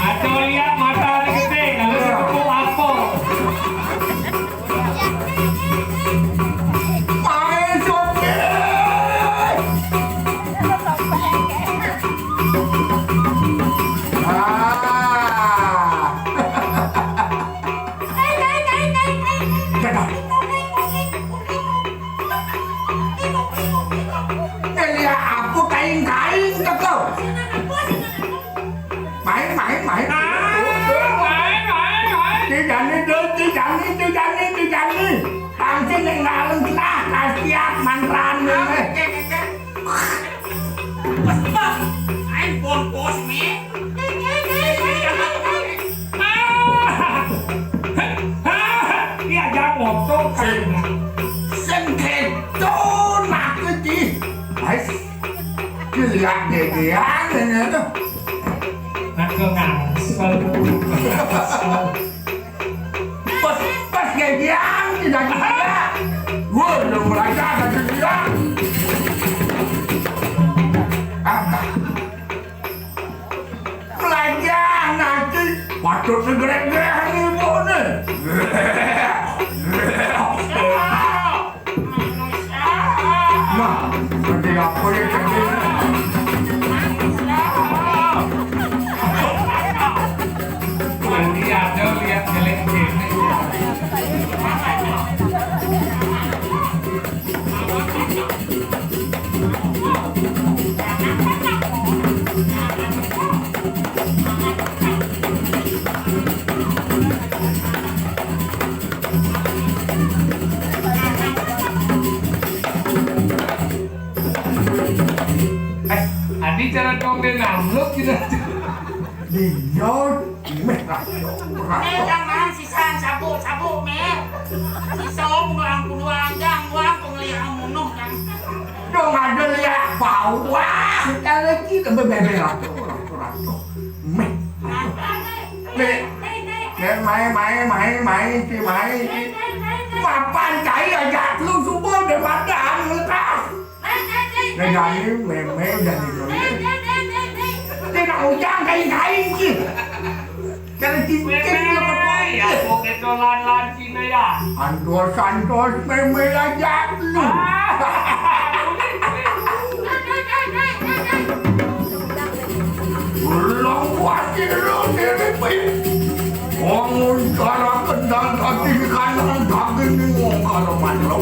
Atau lihat mata anak kecil, kalau dia tepuk apa? Pakai sopir. Ah. Dadah. Delia apa kain-kain teko? Main, main, main. Ah, main, main, main. Tijani, Dul, Tijani, Tijani, Tijani. Tangsi ning dalem telah, kasiat mantrane. Oke, oke. Pas, pas. Main bongkos, Mi. Ah! Ah! Iya, jangan ngotong. Sing, sing keto nak iki. Ais. Gila gegean ini tuh. Nak ke ngangsel. Pas, pas gegean tidak gila. Wah, lu belajar dari dia. Apa? Belajar nanti patut segera-gera nih, Bu, nih. Nah, seperti apa ya, jadi? Lihat, lihat, jelek ini. Eh, adi cara dong dia namluk gitu. Dia meh raso, raso. Eh, jangan sisan sabuk-sabuk, meh. Sisa buang puluhan jang, buang penglihatan munuh kan. Dong ada lihat bawah, kalau kita bebebe raso, raso, raso. Meh. Apa, meh? Eh, mai, mai, mai, mai, ci mai, ci. Mapan cai ajak lu subuh daripada anu lekas. Nah, jadi mémé jadi mémé. Tidak ujang kain-kain ci. Kalau cincin Mémé, ya, kok itu lan-lan Cina ya. Antos-antos mémé ajak lu. Ah. Ulang kuatir lu diri pin. Wong cara kendang tadi kanang daging wong kalau manuk.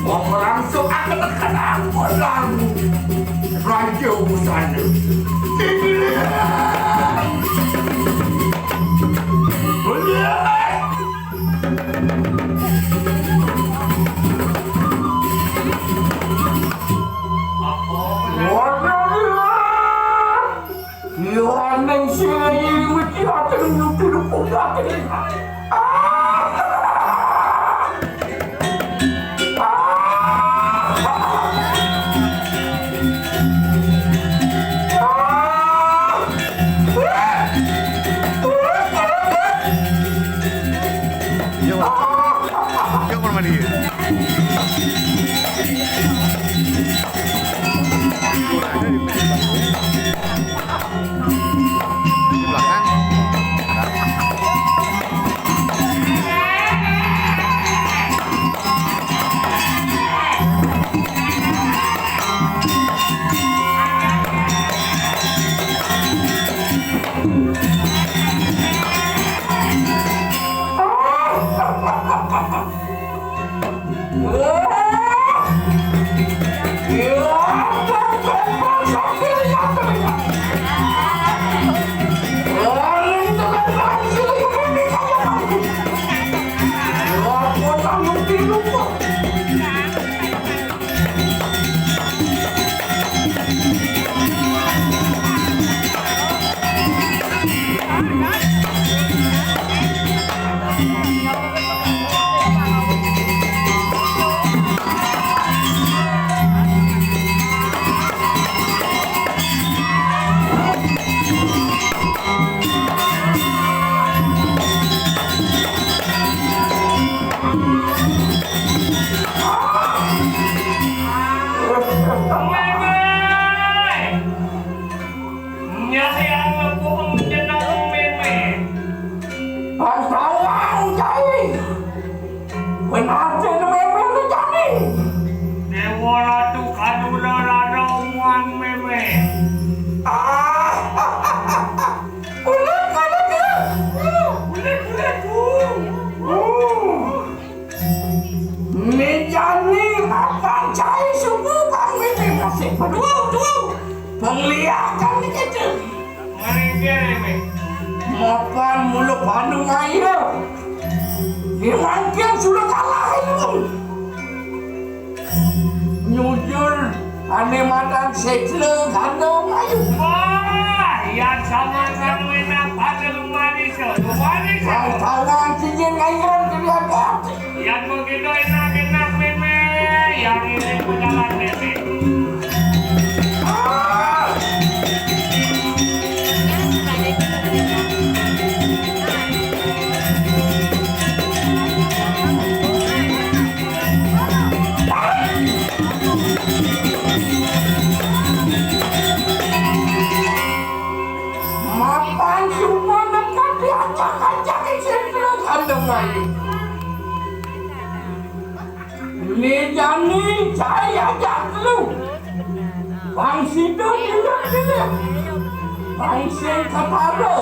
Wong langsung akan kenapa lalu. Raja busana. Tinggi. Boleh. Waduh. Iya, neng sing iki ati nyuci rupuk ati. Ah! Ah! Ah! Yuk, yuk, Permadi. Di belakang. Nyai anak bohong jeneng mémé. Pas tawang cai. Benar jeneng mémé lu cai. Déwa Ratu Kadura rada omongan mémé. Ah. Ulet, ulet, ya. Ulet, ulet, uh. Uh. Méjani mapan cai suku kami masih berdua, dua. Pengliakan kecil. Mapan mulu Bandung aja. Di mangkin sudah kalah itu. Nyujur ané madan séjlé gandong ayu. Wah, yang sama-sama enak pada rumah. Bang Tawang cincin kayun keliatan. Yang begitu enak-enak mémé, yang ini pejalan mémé. Mapan semua dekat diacak-acak isi perut kandung ayu. Ni jani cai ajak lu. Bang Sido dilek-dilek. Bang Sing Ketara.